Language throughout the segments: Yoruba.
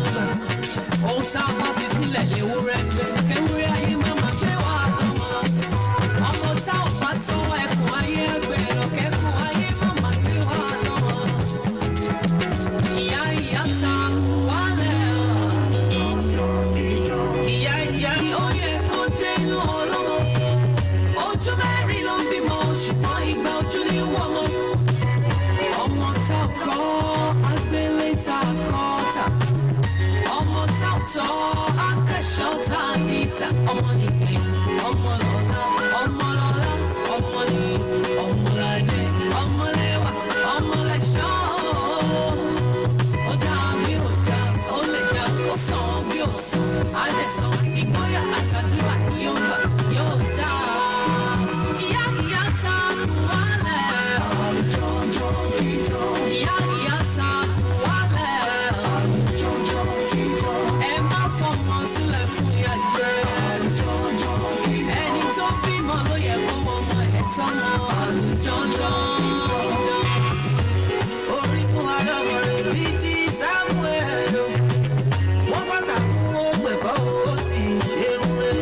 Gbà ohun tá a bá fi sílẹ̀ léwúrẹ́ gbé, kéwúrẹ́ ayé má má gbé wá lọ́mọ. Ọmọ tá ò bá tọ́, ẹkùn ayé gbé lọ, kẹ́kùn ayé má má gbé wá lọ́mọ. Ìyá ìyá ta kù wálẹ̀. Ìyá ìyá. Ó yẹ kó dénú ọlọ́mọ. Ojú mẹ́rin ló ń bímọ, ṣùgbọ́n ìgbà ojú ni wọ́n mọ́. Ọmọ tá ò kọ́ agbélé tá a kọ́ ta, ọmọ tá ò tọ́ akẹ́ṣọ́ tá a níta. Ọmọ nìgbẹ́, ọmọ lọ́la, ọmọ lọ́la, ọmọ ní ọmọ lajẹ, ọmọ lẹ́wà, ọmọ lẹ́ṣọ́. Ó dá bí ó dá, ó lè dá, ó sàn bí ó sàn, á lè sàn. Ìgboyà àtàdúrà yóò gbà, yóò dá. Ìyá ìyá ta kù wálẹ̀. Ìyá ìyá ta kù wálẹ̀. Ẹ má fọmọ sílẹ̀ fún ìyà jẹ. Ẹni tó bímọ ló yẹ kó mọ ọmọ ẹ̀ tọ́mọ àlùjọ́jọ́. Orí fún wa lọ́mọ rẹ̀ bíi ti Samuel o. Wọ́n bá sàkún ó gbẹ̀kọ́, ó sì ṣeun rẹ̀.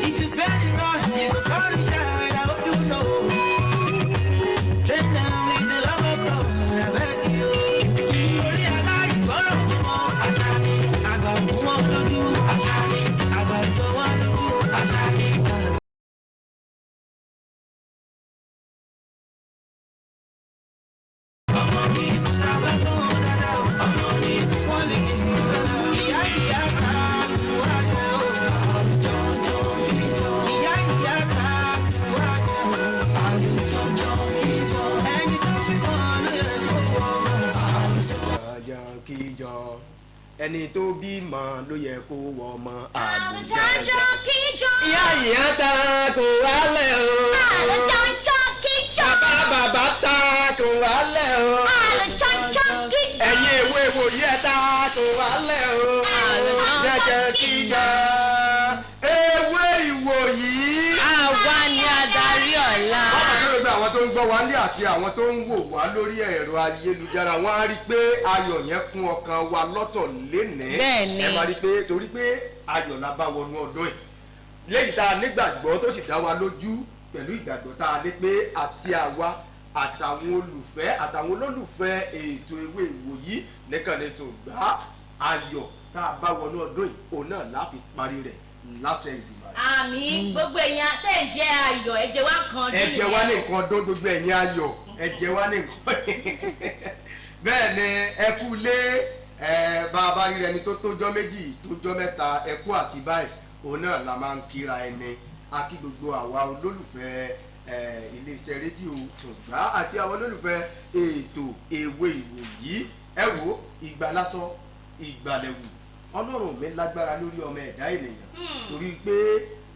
If you spare the rod, you go spoil the child, I hope you know. Train them with the love of God, I beg you. Orí aláìgbọràn wọn, àṣà ni àgbà kú wọn lójú, àṣà ni àgbà jọ wọn lójú, àṣà ni. Ọmọ mi tàbá tó wọn dáadáa o, ọmọ mi wọ́n lè ní ìgbàlá. Ìyá ìyá ta wá jẹ o. Ìyá ìyá ta wá jẹ o. Ẹni tó bímọ ló yẹ kó wọ ọmọ. Àjọ kíjọ, ẹni tó bímọ ló yẹ kó wọ ọmọ àlùjọ. Àlùjọ́jọ́ kíjọ. Ìyá ìyá ta kò wálẹ̀ o. Àlùjọ́jọ́ kíjọ. Bàbá bàbá ta kò wálẹ̀ o. Àlùjọ́jọ́ kíjọ. Ẹ̀yin èwe ìwòye ẹ̀ ta kò wálẹ̀ o. Jẹjẹ kíjọ ewé ìwòyí. Àwa ni adarí ọ̀la. Wọ́n kàn ló àwọn tó ń gbọ́ wá ní àti àwọn tó ń wò wá lórí ẹ̀rọ ayélujára, wọ́n á rí i pé ayọ̀ yẹn kún ọkàn wa lọ́tọ̀ lénìí. Bẹ́ẹ̀ni. Ẹ máa rí i pé torí pé ayọ̀ la bá wọnú ọdún yìí léyìí tá a nígbàgbọ́ tó sì dá wa lójú pẹ̀lú ìgbàgbọ́ tá a ní pé àti àwa àtàwọn olùfẹ́ àtàwọn olólùfẹ́ ètò ewé ìwòyí nìkan ni tó gbà á, ayọ̀ tá a bá wọnú ọdún yìí, òun náà la fi parí rẹ̀ láṣẹ Ìdùmarè. Àmì gbogbo èèyàn tẹ̀ ń jẹ́ ayọ̀, ẹ̀jẹ̀ wa kan ọdún. Ẹ̀jẹ̀ wa ní nǹkan ọdún, gbogbo ẹ̀yin ayọ̀, ẹ̀jẹ̀ wa ní nǹkan. Bẹ́ẹ̀ ni, ẹ kú lé ẹ, bá a bá rí ẹni tó tójọ́ 2, tójọ́ 3, ẹ kú àti báyìí, òun náà la máa ń kíra ẹni. A kí gbogbo àwa olólùfẹ́ ẹ iléeṣẹ́ rédíò Tùngbá àti àwọn olólùfẹ́ ètò ewé ìwòyí. Ẹ wo ìgbà lásán ìgbàlẹ̀wù, Ọlọ́run mi lágbára lórí ọmọ ẹ̀dá ènìyàn, torí pé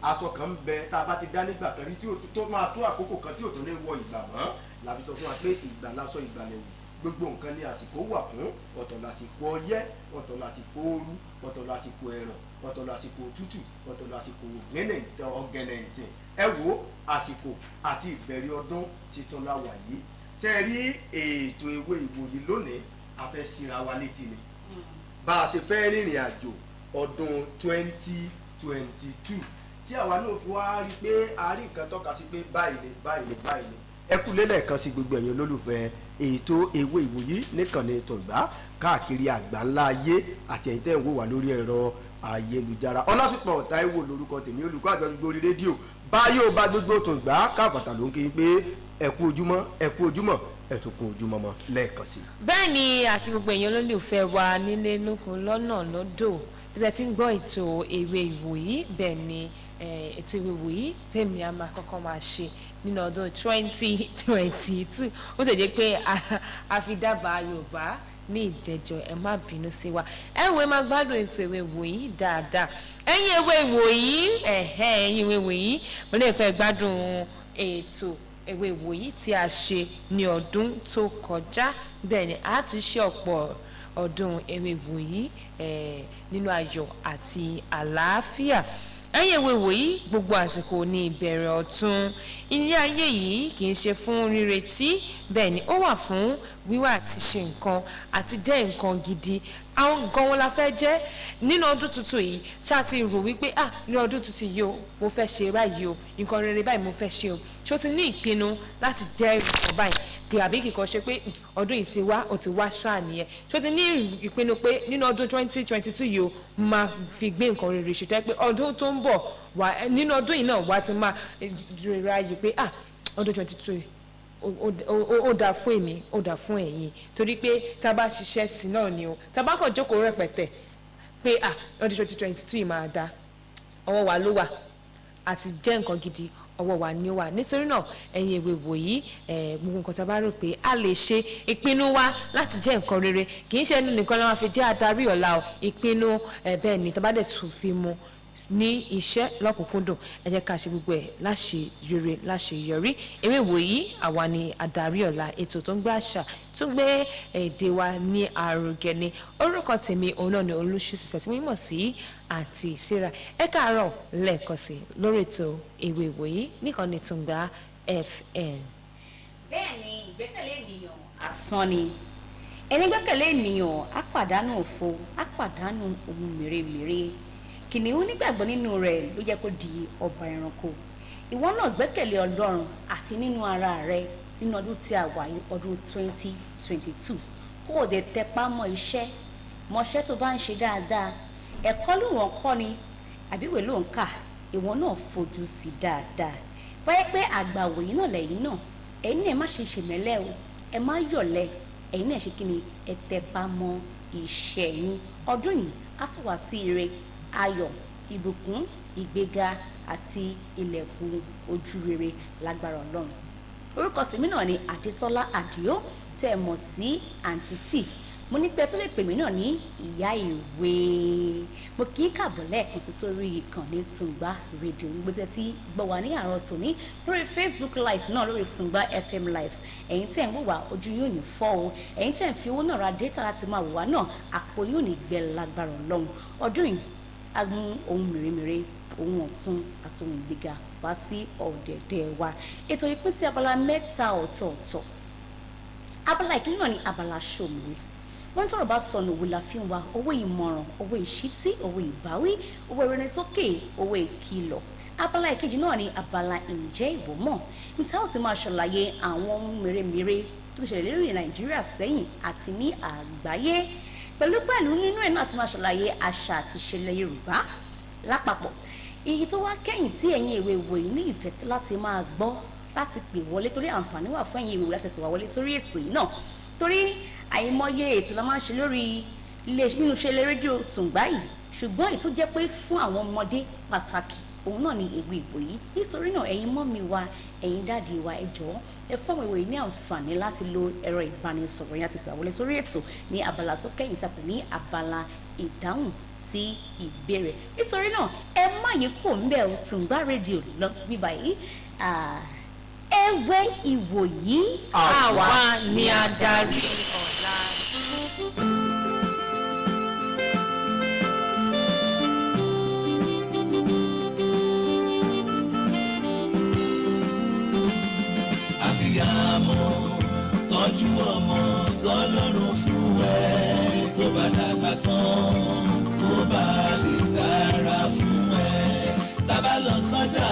aṣọ kan ń bẹ tá a bá ti dá nígbà kan rí tí ó tó máa tó àkókò kan tí ò tó ní wọ ìgbà mọ́. La fi sọ fún wa pé ìgbà lásọ ìgbàlẹ̀wù, gbogbo nǹkan ní àsìkò wà fún. Ọ̀tọ̀ lásìkò ọyẹ́, ọ̀tọ̀ lásìkò ooru, ọ̀tọ̀ lásìkò ẹ̀rùn, ọ̀tọ̀ lásìkò òtútù, ọ̀tọ̀ lásìkò ọ̀gẹ̀nẹ̀ǹtẹ̀. Ẹ wo àsìkò àti ìbẹ̀rẹ̀ ọdún titun la wà yìí. Ṣe é rí ètò ewé ìwòyí lónìí, a fẹ́ síra wa létí ni bá a ṣe fẹ́ rìnrìn àjò ọdún 2022 tí àwa náà fi wá rí i pé a rí nǹkan tọ́ka sí pé báyìí ni, báyìí ni, báyìí ni. Ẹ kú lélẹ̀ kan sí gbogbo ẹ̀yin olólùfẹ́ ètò ewé ìwòyí níkànnì Tùngbá káàkiri àgbáńlá ayé àti ẹ̀yin tẹ́ ń wò wá lórí ẹ̀rọ ayélujára. Ọlásùpọ̀ Táíwò lórúkọ tèmi, olùkọ́ àgbà gbogbo orí rédíò báyọ̀ bá gbogbo Tùngbá káfàtà ló ń kí pé ẹ kú ojúmọ́, ẹ kú ojúmọ́, ẹ tún kú ojúmọ́ mọ́ lẹ́ẹ̀kan sí. Bẹ́ẹ̀ ni, àkí gbogbo èèyàn olólùfẹ́ wa nílé lóko lọ́nà lọ́dọ̀ bí ẹ ti ń gbọ́ ètò ewé ìwòyí. Bẹ́ẹ̀ ni, ètò ewé ìwòyí tèmi a máa kọ́kọ́ máa ṣe nínú ọdún 2022. Ó sì jẹ́ pé a fi dábàá Yorùbá ní ìjẹjọ, ẹ má bínú sí wa. Ẹ wo, ẹ máa gbádùn ètò ewé ìwòyí dáadáa. Ẹ̀yin ewé ìwòyí, ẹ̀hẹ́, ẹ̀yin ewé ìwòyí, mo lè pẹ́ gbádùn ètò ewé ìwòyí tí a ṣe ní ọdún tó kọjá. Bẹ́ẹ̀ ni, a tún ṣe ọ̀pọ̀ ọdún ewé ìwòyí nínú ayọ̀ àti àlàáfíà. Ẹ̀yin èwe wòyí, gbogbo àsìkò ní ìbẹ̀rẹ̀ ọ̀tun. Ilé ayé yìí kì í ṣe fún rírètí, bẹ́ẹ̀ ni ó wà fún wíwá àti ṣe nǹkan àti jẹ́ nǹkan gidi. Àwọn gan wọn la fẹ́ jẹ́ nínú ọdún tuntun yìí? Ṣá ti rò wípé, ah, ní ọdún tuntun yìí o, mo fẹ́ ṣe báyìí o, nǹkan rere báyìí mo fẹ́ ṣe o? Ṣó ti ní ìpinnu láti jẹ́ nǹkan báyìí kì àbí kìkan ṣe pé ọdún yìí ti wá, ó ti wá ṣáà nìyẹn? Ṣó ti ní ìpinnu pé nínú ọdún 2022 yìí o, máa fi gbé nǹkan rere ṣe, tẹ́ pé ọdún tó ń bọ̀ wá, nínú ọdún yìí náà wá ti máa rira yìí pé, ah, ọdún 22 ó dáa fún èmi, ó dáa fún ẹ̀yin? Torí pé tá a bá ṣiṣẹ́ sí náà ni o. Tá a bá kàn jókòó rẹpẹtẹ pé, ah, ọdún 2022 yìí máa dáa, ọwọ́ wa ló wà àti jẹ́ nǹkan gidi, ọwọ́ wa ni ó wà. Nítorí náà, ẹ̀yin èwe wòyí, gbogbo nǹkan tá a bá rò pé a lè ṣe, ìpinnu wa láti jẹ́ nǹkan rere, kì í ṣe ẹnu nìkan la máa fi jẹ́ adarí ọ̀la o. Ìpinnu bẹ́ẹ̀ ni, tá a bá dẹ̀ tún fi mu ní iṣẹ́ lọ́kùnkúndùn, ẹ jẹ́ ká ṣe gbogbo ẹ̀ láṣẹ rere, láṣeyọrí. Èwe wòyí, àwa ni adarí ọ̀la. Ètò tó ń gbé àṣà, tó ń gbé èdè wa ní àrùgẹ ni. Orúkọ tèmi òun náà ni Olùṣùṣìṣẹ́ tí wọ́n mọ̀ sí Àǹtí Sarah. Ẹ káàárọ̀ lẹ́ẹ̀kan sí lórí ètò Èwe Ìwòyí nìkan ní Tùngbà FM. Bẹ́ẹ̀ ni, ìgbẹ́kẹ̀lé ènìyàn asán ni. Ẹni gbẹ́kẹ̀lé ènìyàn á pàdánù òfo, á pàdánù ohun mèremère. Kìnìún nígbàgbọ́ nínú rẹ̀ ló jẹ́ kó di ọba ẹranko. Ìwọ náà gbẹ́kẹ̀lé Ọlọ́run àti nínú ara rẹ nínú ọdún tí a wà yìí, ọdún 2022. Kó o dẹ̀ tẹpá mọ́ iṣẹ́, mọṣẹ́ tó bá ń ṣe dáadáa. Ẹ̀kọ́ ló wọ́n kọ́ ni àbíwèé ló ń kà, ìwọ náà fojú sí dáadáa. Báyẹ̀ pé àgbà wòyí náà lẹ́yìn náà, ẹ̀yin náà má ṣe ṣèmẹ́lẹ́ o, ẹ má yọ̀lẹ. Ẹ̀yin náà ṣe kí ni? Ẹ tẹpá mọ́ iṣẹ́ yín. Ọdún yìí á sì wá sí ire, ayọ̀, ìbùkún, ìgbéga àti ilẹ̀kùn ojú rere lágbára Ọlọ́run. Orúkọ tèmi náà ni Adétọ́lá Àdìó, tẹ́ ẹ mọ̀ sí Àǹtí Tì. Mo ní pé tó lè pè mí náà ní Ìyá Ìwé. Mo kì í kàbọ̀ lẹ́ẹ̀kan sí sórí ìkànnì Tùngbà Rédíò, nígbà tí ẹ ti gbọ́ wá ní àárọ̀ tòní lórí Facebook Live náà, lórí Tùngbà FM Live. Ẹ̀yin tẹ̀ ń wò wá, ojú yóò ní fọ́ o. Ẹ̀yin tẹ̀ ń fi owó náà ra data láti máa wò wá náà, àpò yóò ní gbẹ lágbára Ọlọ́run. Ọdún yìí á mú ohun mèremère, ohun ọ̀tun àti ohun ìgbéga wá sí ọ̀dẹ̀dẹ̀ wa. Ètò yìí pín sí abala mẹ́ta ọ̀tọ̀ọ̀tọ̀. Abala ìkíní náà ni abala ṣòmùwé. Wọ́n tọrọ bá sọnù, òwe la fi ń wa, owó ìmọ̀ràn, owó ìṣítí, owó ìbáwí, owó ìrẹnisókè, owó ìkìlọ̀. Abala ìkejì náà ni abala ǹjẹ́ ìwọ mọ̀, níta ó ti máa ṣàlàyé àwọn ohun mèremère tó ti ṣẹlẹ̀ lórí Nàìjíríà sẹ́yìn àti ní àgbáyé. Pẹ̀lú pẹ̀lú nínú ẹ̀ náà ti máa ṣàlàyé àṣà àti ìṣẹ̀lẹ̀ Yorùbá lápapọ̀. Èyí tó wá kẹ́yìn tí ẹ̀yin èwe wòyí ní ìfẹ́ tí láti máa gbọ́, láti pè wọlé, torí àǹfààní wà fún ẹ̀yin èwe láti pè wá wọlé sórí ètò yìí náà, torí àìmọye ètò la máa ń ṣe lórí ilé nínú iṣẹ́ ilé rédíò Tùngbà yìí, ṣùgbọ́n èyí tó jẹ́ pé fún àwọn ọmọdé pàtàkì, òun náà ni Èwe Ìwòyí. Nítorí náà, ẹ̀yin mummy wa, ẹ̀yin daddy wa, ẹ jọ̀ọ́, ẹ fún àwọn èwe yìí ní àǹfààní láti lo ẹ̀rọ ìbánisọ̀rọ̀ yẹn àti pè wọlé sórí ètò ní abala tó kẹ́yìn tá a pè ní abala ìdáhùn sí ìbéèrè. Nítorí náà, ẹ má yí kúrò ńbẹ̀ o. Tùngbà Rédíò lọ bíbá yìí, Ewé Ìwòyí. Àwa ni adarí ọ̀la. Abiyamọ, tọ́jú ọmọ tọ́lọ́run fún ẹ, tó bá dàgbà tán kó bá lè dára fún ẹ. Tábà lọ sọ́jà,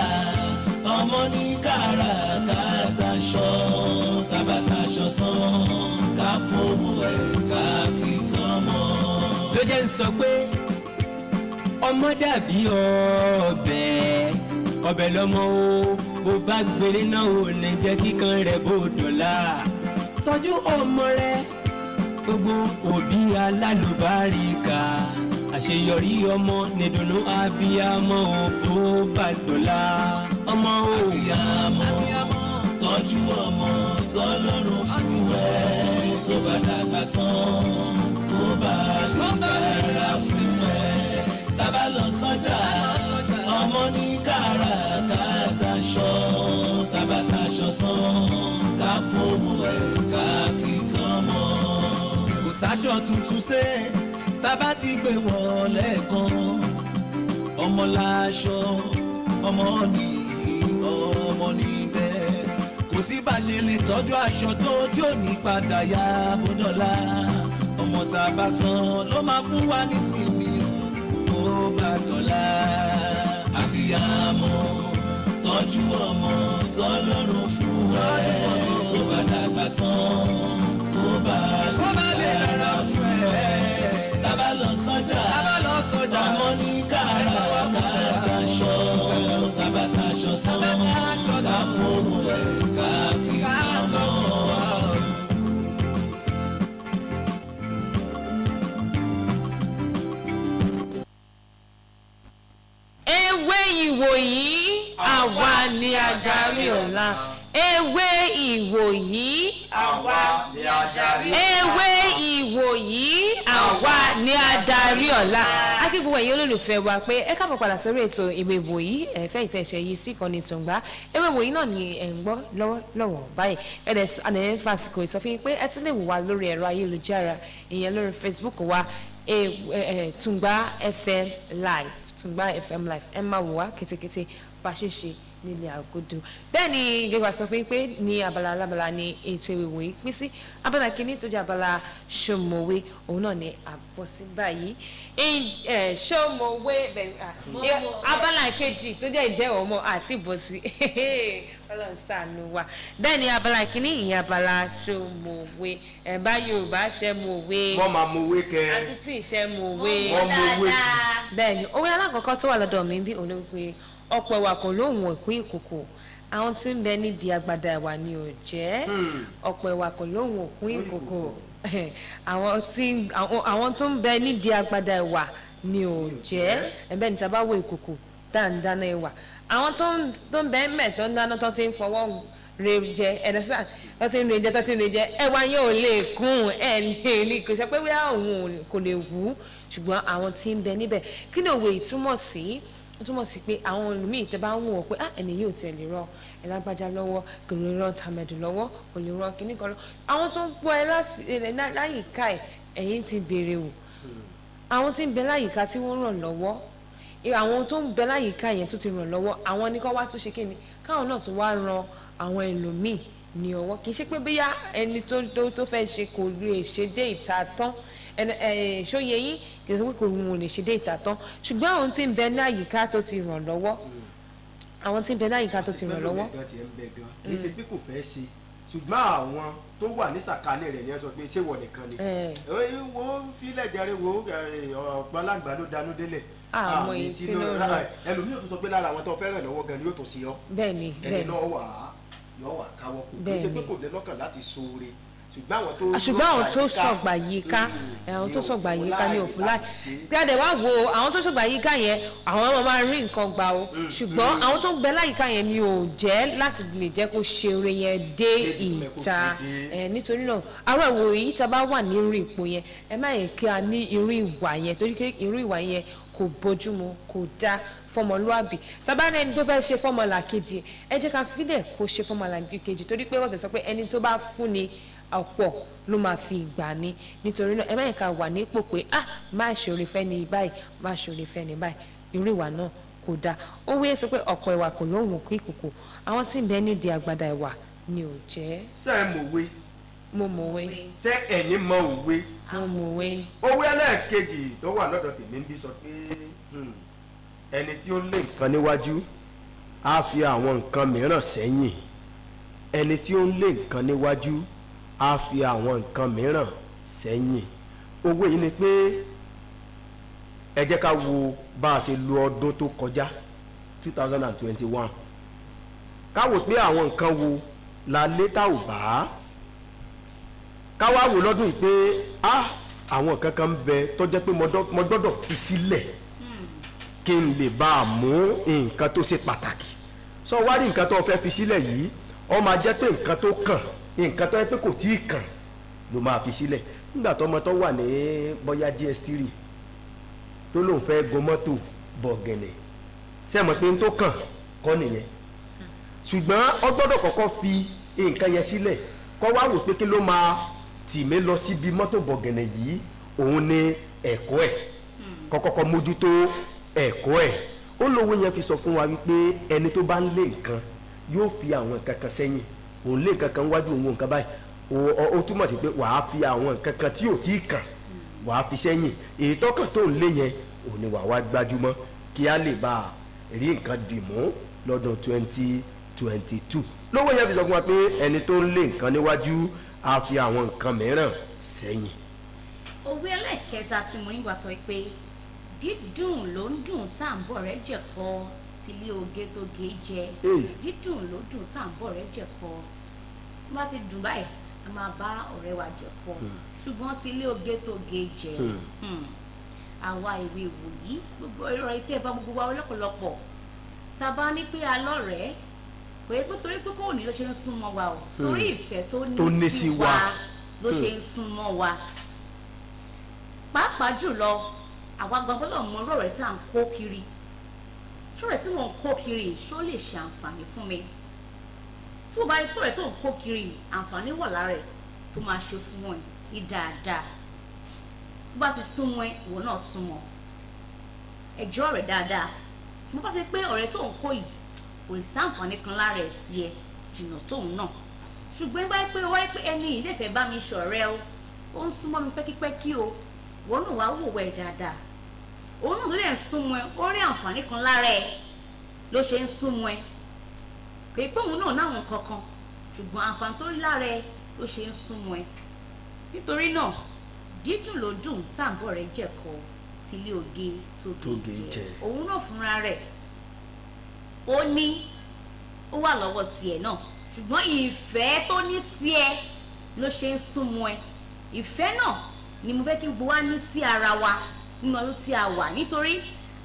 ọmọ ní káràkátà ṣọ, tábà taṣọ tán, ká fowó ẹ̀ ká fi tọ́mọ. Ló jẹ́ ń sọ pé ọmọ dàbí ọbẹ̀, ọbẹ̀ lọ́mọ o. Bó bá gbélé náà, ò ní jẹ́ kíkan rẹ̀ bó dọ̀la. Tọ́jú ọmọ rẹ, gbogbo òbí alálùbáríkà. Àṣeyọrí ọmọ nìdùnnú abiyamọ o, bó bá dọ̀la ọmọ o. Abiyamọ, tọ́jú ọmọ tọ́lọ́run fún ẹ, tó bá dàgbà tán kó bá lè dára fún ẹ. Tábà lọ sọ́jà, ọmọ ní káràkátà ṣọ, tábà taṣọ tán, ká fowó ẹ̀ ká fi tọ́mọ. Kò sáṣọ tuntun ṣe tábà ti gbé wọn lẹ́ẹ̀kan. Ọmọ láṣọ, ọmọ ní, ọmọ níbẹ̀. Kò sí bá ṣe lè tọ́jú aṣọ tó tí ò ní padà yá bó dọ̀la. Ọmọ tá a bá tán ló máa fún wa nísìnyí o, ó bá dọ̀la. Àbíyamọ, tọ́jú ọmọ tọ́lọ́run fún ẹ, tó bá dàgbà tán kó bá lè dára fún ẹ. Tábà lọ sọ́jà, ọmọ ní kàrà kàtàṣọ, tábà tàṣọ tán ká fóònù ẹ̀ ká fi tán mọ́. Ewé ìwòyí, àwa ni adarí ọ̀la. Ewé ìwòyí, Àwa ni adarí. Ewé ìwòyí, àwa ni adarí ọ̀la. A kí gbogbo ẹ̀yin olólùfẹ́ wa pé ẹ káàbọ̀ padà sórí ètò Ewé Ìwòyí. Ẹ̀fẹ́ ìtẹ̀sẹ̀ yìí sí ìkànnì Tùǹgbá. Ewé Ìwòyí náà ni ẹ̀ ń gbọ́ lọ́wọ́lọ́wọ́ báyìí. Ẹ̀dẹ̀ àdẹ̀ fàsìkò ìsọfún yín pé ẹ ti lè wò wá lórí ẹ̀rọ ayélujára, ìyẹn lórí Facebook wa, Tùǹgbá FM Live, Tùǹgbá FM Live. Ẹ máa wò wá kétékété bá a ṣe ṣe nílé àgọ́dọ̀. Bẹ́ẹ̀ ni gẹ́gẹ́ sọ fún yín pé ní abala alábala ni ètò Ewé Ìwòyí pín sí. Abala kìíní tó jẹ́ abala ṣòmòwe, òun náà ni àbọ̀sí báyìí. Ṣòmòwe bẹ́ẹ̀, abala kejì tó jẹ́ ìjẹ́ ọmọ àti ìbọ̀sí, Ọlọ́run ṣàánú wa. Bẹ́ẹ̀ ni abala kìíní, ìyẹn abala ṣòmòwe, ẹ̀ bá Yorùbá ṣe mòwe. Wọ́n máa mọ̀wé kẹ. Àti tí ìṣe mòwe. Wọ́n mọ̀wé jù. Bẹ́ẹ̀ ni òwe alákọ̀ọ́kọ́ tó wà lọ́dọ̀ mi bí òun ló wípé ọ̀pọ̀ ẹ̀wà kò lóhùn òkú ìkòkò, àwọn tí ń bẹ nídìí agbada ẹ̀wà ni ò jẹ́. Ọ̀pọ̀ ẹ̀wà kò lóhùn òkú ìkòkò, àwọn tó ń bẹ nídìí agbada ẹ̀wà ni ò jẹ́. Ẹ̀bẹ̀ níta bá wo ìkòkò tá à ń dáná ẹ̀wà, àwọn tó ń bẹ mẹ́ tó ń dáná, tó ti ń fọwọ́ re jẹ ẹ̀dá tó ti ń re jẹ, tó ti ń re jẹ, ẹ̀wà yẹn ò lè kún ẹ̀ lè ní kò sọ pé wíwá òun kò lè wú, ṣùgbọ́n àwọn tí ń bẹ níbẹ̀. Kí ni òwe ìtumọ̀ sí? Ó túmọ̀ sí pé àwọn míì tẹ́ bá ń wò ó pé, ah, ẹni yóò tẹ̀ lè rọ ẹlágbájá lọ́wọ́, kò lè rọ tàmẹ̀dù lọ́wọ́, kò lè rọ kíní kan lọ, àwọn tó ń pọ̀ ẹ láyìíká ẹ̀, ẹ̀yìn ti béèrè wò àwọn tí ń bẹ láyìíká tí wọ́n ràn lọ́wọ́, àwọn tó ń bẹ láyìíká yẹn tó ti ràn lọ́wọ́, àwọn ní kó wá tún ṣe kíni, káwọn náà tún wá ran àwọn ẹlòmíì ní ọwọ́. Kì í ṣe pé bóyá ẹni tó fẹ́ ṣe kò lè ṣe dé ìta tán, ṣóye yín? Kì í ṣe pé kò wọ́n lè ṣe dé ìta tán, ṣùgbọ́n àwọn tí ń bẹ ní àyíká tó ti ràn lọ́wọ́, àwọn tí ń bẹ ní àyíká tó ti ràn lọ́wọ́. Gan tiẹ̀ ń bẹ gan, kì í ṣe pé kò fẹ́ ṣe, ṣùgbọ́n àwọn tó wà ní sàkání rẹ̀ ni ẹ sọ pé ṣé wọ̀ nìkan ni wo fílẹ̀ jẹrẹ wo ọ̀pọ̀ alágbà ló danú délẹ̀. Àmọ́ èyí tí ló rọ. Ẹlòmíì tó sọ pé lára àwọn tó fẹ́ràn lọ́wọ́ gan ni yóò tó ṣe ọ́. Bẹ́ẹ̀ni. Ẹni náà wà á yọ wà káwọ́ kò, kì í ṣe pé kò ní lọ́kàn láti ṣoore, ṣùgbọ́n àwọn tó ṣùgbọ́n àwọn tó sọ̀gbà yíká, àwọn tó sọ̀gbà yíká ní òfin láì gbàdé wá wo àwọn tó sọ̀gbà yíká yẹn, àwọn ọmọ máa rí nǹkan gbà o, ṣùgbọ́n àwọn tó ń bẹ láyìíká yẹn ni ò jẹ́ láti lè jẹ́ kó ṣe eré yẹn dé ìta. Nítorí náà, àwọn ìwò yìí tá a bá wà ní irú ipò yẹn, ẹ má yẹ kí a ní irú ìwà yẹn, torí pé irú ìwà yẹn kò bójúmu, kò dáa fọmọlúàbí. Tàbá ní ẹni tó fẹ́ ṣe fọmọlàkejì, ẹ jẹ́ ká fílẹ̀ kó ṣe fọmọlàkejì, torí pé wọ́n ti sọ pé ẹni tó bá fún ni ọ̀pọ̀ ló máa fi gbà ní. Nítorí náà, ẹ má yẹ ká wà nípò pé, ah, má ṣe oore fẹ́ ní báyìí, má ṣe oore fẹ́ ní báyìí. Irú ìwà náà kò dáa. Ó wíyẹ sọ pé ọ̀pọ̀ ìwà kò lóhùn kí ìkòkò, àwọn tí ń bẹ nídìí àgbàdà ìwà ni ò jẹ́. Ṣé ẹ mọ̀wé? Mo mọ̀wé. Ṣé ẹ̀yin mọ òwe? Mo mọ̀wé. Òwe ẹlẹ́ẹ̀kejì tó wà lọ́dọ̀ tèmi ń bí sọ pé ẹni tí ó lé nǹkan níwájú á fi àwọn nǹkan mìíràn sẹ́yìn. Ẹni tí ó ń lé nǹkan níwájú á fi àwọn nǹkan mìíràn sẹ́yìn. Òwe yìí ni pé ẹ jẹ́ ká wo bá a ṣe lo ọdún tó kọjá, 2021, ká wò pé àwọn nǹkan wo la lé tá ò bá, ká wá wò lọ́dún yìí pé ah, àwọn nǹkan kan ń bẹ tó jẹ́ pé mo gbọ́dọ̀ fi sílẹ̀ kí n lè bá a mú nǹkan tó ṣe pàtàkì. Sọ wá rí nǹkan tó fẹ́ fi sílẹ̀ yìí, ó máa jẹ́ pé nǹkan tó kàn, nǹkan tó yẹ pé kò tíì kàn ló máa fi sílẹ̀. Nígbà tó ọmọ tó wà ní bóyá GS3 tó lóun fẹ́ gun mọ́tò bọ̀gẹ̀nẹ̀, ṣé ẹ mọ̀ pé n tó kàn kọ́ nìyẹn? Ṣùgbọ́n ó gbọ́dọ̀ kọ́kọ́ fi nǹkan yẹn sílẹ̀, kó wá wò pé kí ló máa tì mí lọ síbi mọ́tò bọ̀gẹ̀nẹ̀ yìí. Òun ni ẹ̀kọ́ ẹ̀, kọ́kọ́kọ́ mójútó ẹ̀kọ́ ẹ̀. Ó lówó yẹn fi sọ fún wa wípé ẹni tó bá ń lé nǹkan yóò fi àwọn nǹkan kan sẹ́yìn. Òun lé nǹkan kan wájú òun, nǹkan báyìí, ó túmọ̀ sí pé wàá fi àwọn nǹkan kan tí ò tí ì kàn, wàá fi sẹ́yìn. Èyí tọ́kàn tó ń lé yẹn, òun ni wàá wá gbájúmọ́ kí á lè bá a rí nǹkan dì mú lọ́dún 2022. Lówó yẹn fi sọ fún wa pé ẹni tó ń lé nǹkan níwájú á fi àwọn nǹkan mìíràn sẹ́yìn. Òwe ẹlẹ́ẹ̀kẹta tí mo nígbà sọ pé dídùn ló ń dùn tá à ń bọ̀ rẹ́ jẹ̀kọ tilé oge tó ge jẹ. Hey. Dídùn ló dùn tá à ń bọ̀ rẹ́ jẹ̀kọ. Bí wọ́n ti dùn báyìí, a máa bá ọ̀rẹ́ wa jẹ̀kọ, ṣùgbọ́n tilé oge tó ge jẹ. Àwa ìwé ìwòyí, gbogbo ọ̀rọ̀ tí ẹ bá gbogbo wa lọ́pọ̀lọpọ̀, tá a bá ní pé a lọ́rẹ̀ẹ́, kò yẹ pé torí pé kò ní ló ṣe ń súnmọ́ wa o, torí ìfẹ́ tó tó ní sí wa ló ṣe ń súnmọ́ wa. Pàápàá jùlọ, àwa gan gbọ́dọ̀ mọ irú ọ̀rẹ́ tá à ń kó kiri. Ṣọ́rẹ́ tí mò ń kó kiri, ṣó lè ṣe àǹfààní fún mi? Tí mo bá rí pé ọ̀rẹ́ tó ń kó kiri, àǹfààní wà lára ẹ̀ tó máa ṣe fún ẹ ní dáadáa, tó bá fi súnmọ́ ẹ, ìwọ náà súnmọ́ ẹjọ́ rẹ̀ dáadáa. Tí mo bá ti pé ọ̀rẹ́ tó ń kó yìí kò lè sáǹfààní kan lára ẹ̀ sí ẹ, jìnnà tóun náà. Ṣùgbọ́n báyìí pé wáyé pé ẹni yìí lè fẹ́ bá mi ṣọ̀rẹ́ o, ó ń súnmọ́ mi pẹ́kípẹ́kí o, wọ́n náà wá wò wẹ̀ dáadáa, òun náà tó lè ń súnmọ́ ẹ, ó rí àǹfààní kan lára ẹ ló ṣe ń súnmọ́ ẹ. Kò pé òun náà náwọn kankan, ṣùgbọ́n àǹfààní tó rí lára ẹ ló ṣe ń súnmọ́ ẹ. Nítorí náà, dídùn ló dùn tá à ń bọ̀ rẹ jẹ̀kọ tilé oge tó tó ge ge jẹ. Jẹ. Òun náà fúnra rẹ̀, ó ní ó wà lọ́wọ́ tiẹ̀ náà, ṣùgbọ́n ìfẹ́ tó ní sí ẹ ló ṣe ń súnmọ́ ẹ. Ìfẹ́ náà ni mo fẹ́ kí gbogbo wa ní sí ara wa nínú ọdún tí a wà, nítorí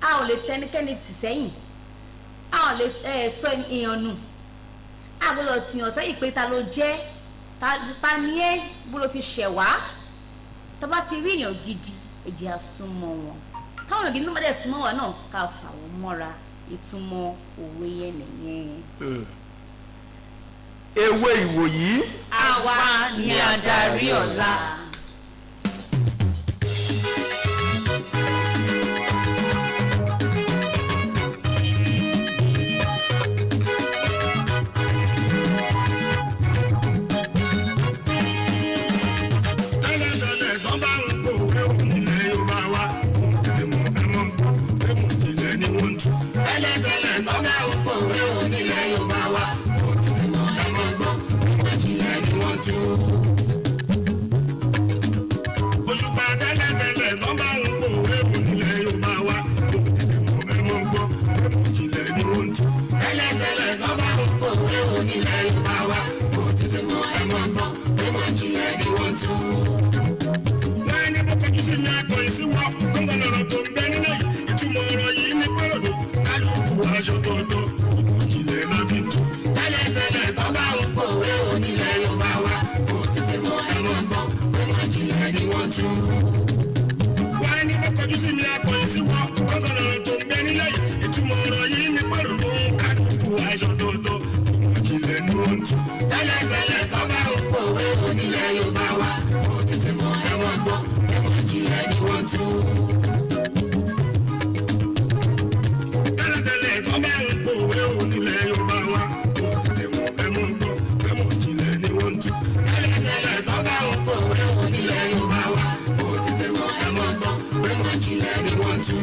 a ò lè tẹnikẹ́ni tì sẹ́yìn, a ò lè sọ èèyàn nù, a gbọ́dọ̀ tìyàn sẹ́yìn pé ta ló jẹ́, ta ni ẹ́, bó ló ti ṣẹ̀ wá. Tá bá ti rí èèyàn gidi, ẹ jẹ́ á súnmọ́ wọn. Káwọn èèyàn gidi náà bá dẹ̀ súnmọ́ wa náà, ká fà wọ́n mọ́ra. Ìtumọ̀ òwe yẹn nìyẹn. Ewé ìwòyí. Àwa ni adarí ọ̀la. Tẹ́lẹ̀tẹ́lẹ̀ tán bá ń pòwe nílẹ̀ Yorùbá wa, kò tètè mọ̀, ẹ mọ̀ gbọ́ pé mọ̀ ìjìnlẹ̀ ni wọ́n ń tú. Tẹ́lẹ̀tẹ́lẹ̀ tán bá ń pòwe nílẹ̀ Yorùbá wa, kò tètè mọ̀, ẹ mọ̀ gbọ́ pé mọ̀ ìjìnlẹ̀ ni wọ́n tú. Òṣùpá, tẹ́lẹ̀tẹ́lẹ̀ tán bá ń pòwe nílẹ̀ Yorùbá wa, kò tètè mọ̀, ẹ mọ̀ gbọ́ pé mọ̀ ìjìnlẹ̀ ni wọ́n ń tú. Tẹ́lẹ̀tẹ́lẹ̀ tán bá ń pòwe nílẹ̀ Yorùbá wa, kò tètè mọ̀, ẹ mọ̀ gbọ́ pé mọ̀ ìjìnlẹ̀ ni wọ́n tú. Wọ́n ní bó kọjú sí mi, akọ̀yìn sí wọn gbọ́ngàn. Lọ́rọ̀ tó ń bẹ nínú yìí, ìtumọ̀ ọ̀rọ̀ yìí ní pẹ́rọ̀nù kálukú aṣọ tọ̀ọ̀tọ̀, ìmọ̀ ìjìnlẹ̀ la fi ń tú. Tẹ́lẹ̀tẹ́lẹ̀ tán bá ń pòwe nílẹ̀ Yorùbá wa, kò tètè mọ̀, ẹ mọ̀ gbọ́ pé mọ̀ ìjìnlẹ̀ ni wọ́n tú. Wọ́n ní bó kọjú sí mi, akọ̀yìn sí wọn gbọ́ngàn. Lọ́rọ̀ tó ń bẹ nílẹ̀ yìí, ìtumọ̀ ọ̀rọ̀ yìí ní pẹ́rọ̀nù kálukú aṣọ tọ̀ọ̀tọ̀, ìmọ̀ ìjìnlẹ̀ ni wọ́n ń tú. Tẹ́lẹ̀tẹ́lẹ̀ tán bá ń pòwe nílẹ̀ Yorùbá wa, kò tètè mọ̀, ẹ mọ̀ gbọ́ pé mọ̀ ìjìnlẹ̀ ni wọ́n tú. Tẹ́lẹ̀tẹ́lẹ̀ tó bá ń pòwe nílẹ̀ Yorùbá wa, kò tètè mọ̀, ẹ mọ̀ gbọ́ pé mọ̀ ìjìnlẹ̀ ni wọ́n ń tú. Tẹ́lẹ̀tẹ́lẹ̀ tán bá ń pòwe nílẹ̀ Yorùbá wa, kò tètè mọ̀, ẹ mọ̀ gbọ́ pé mọ̀ ìjìnlẹ̀ ni wọ́n tú.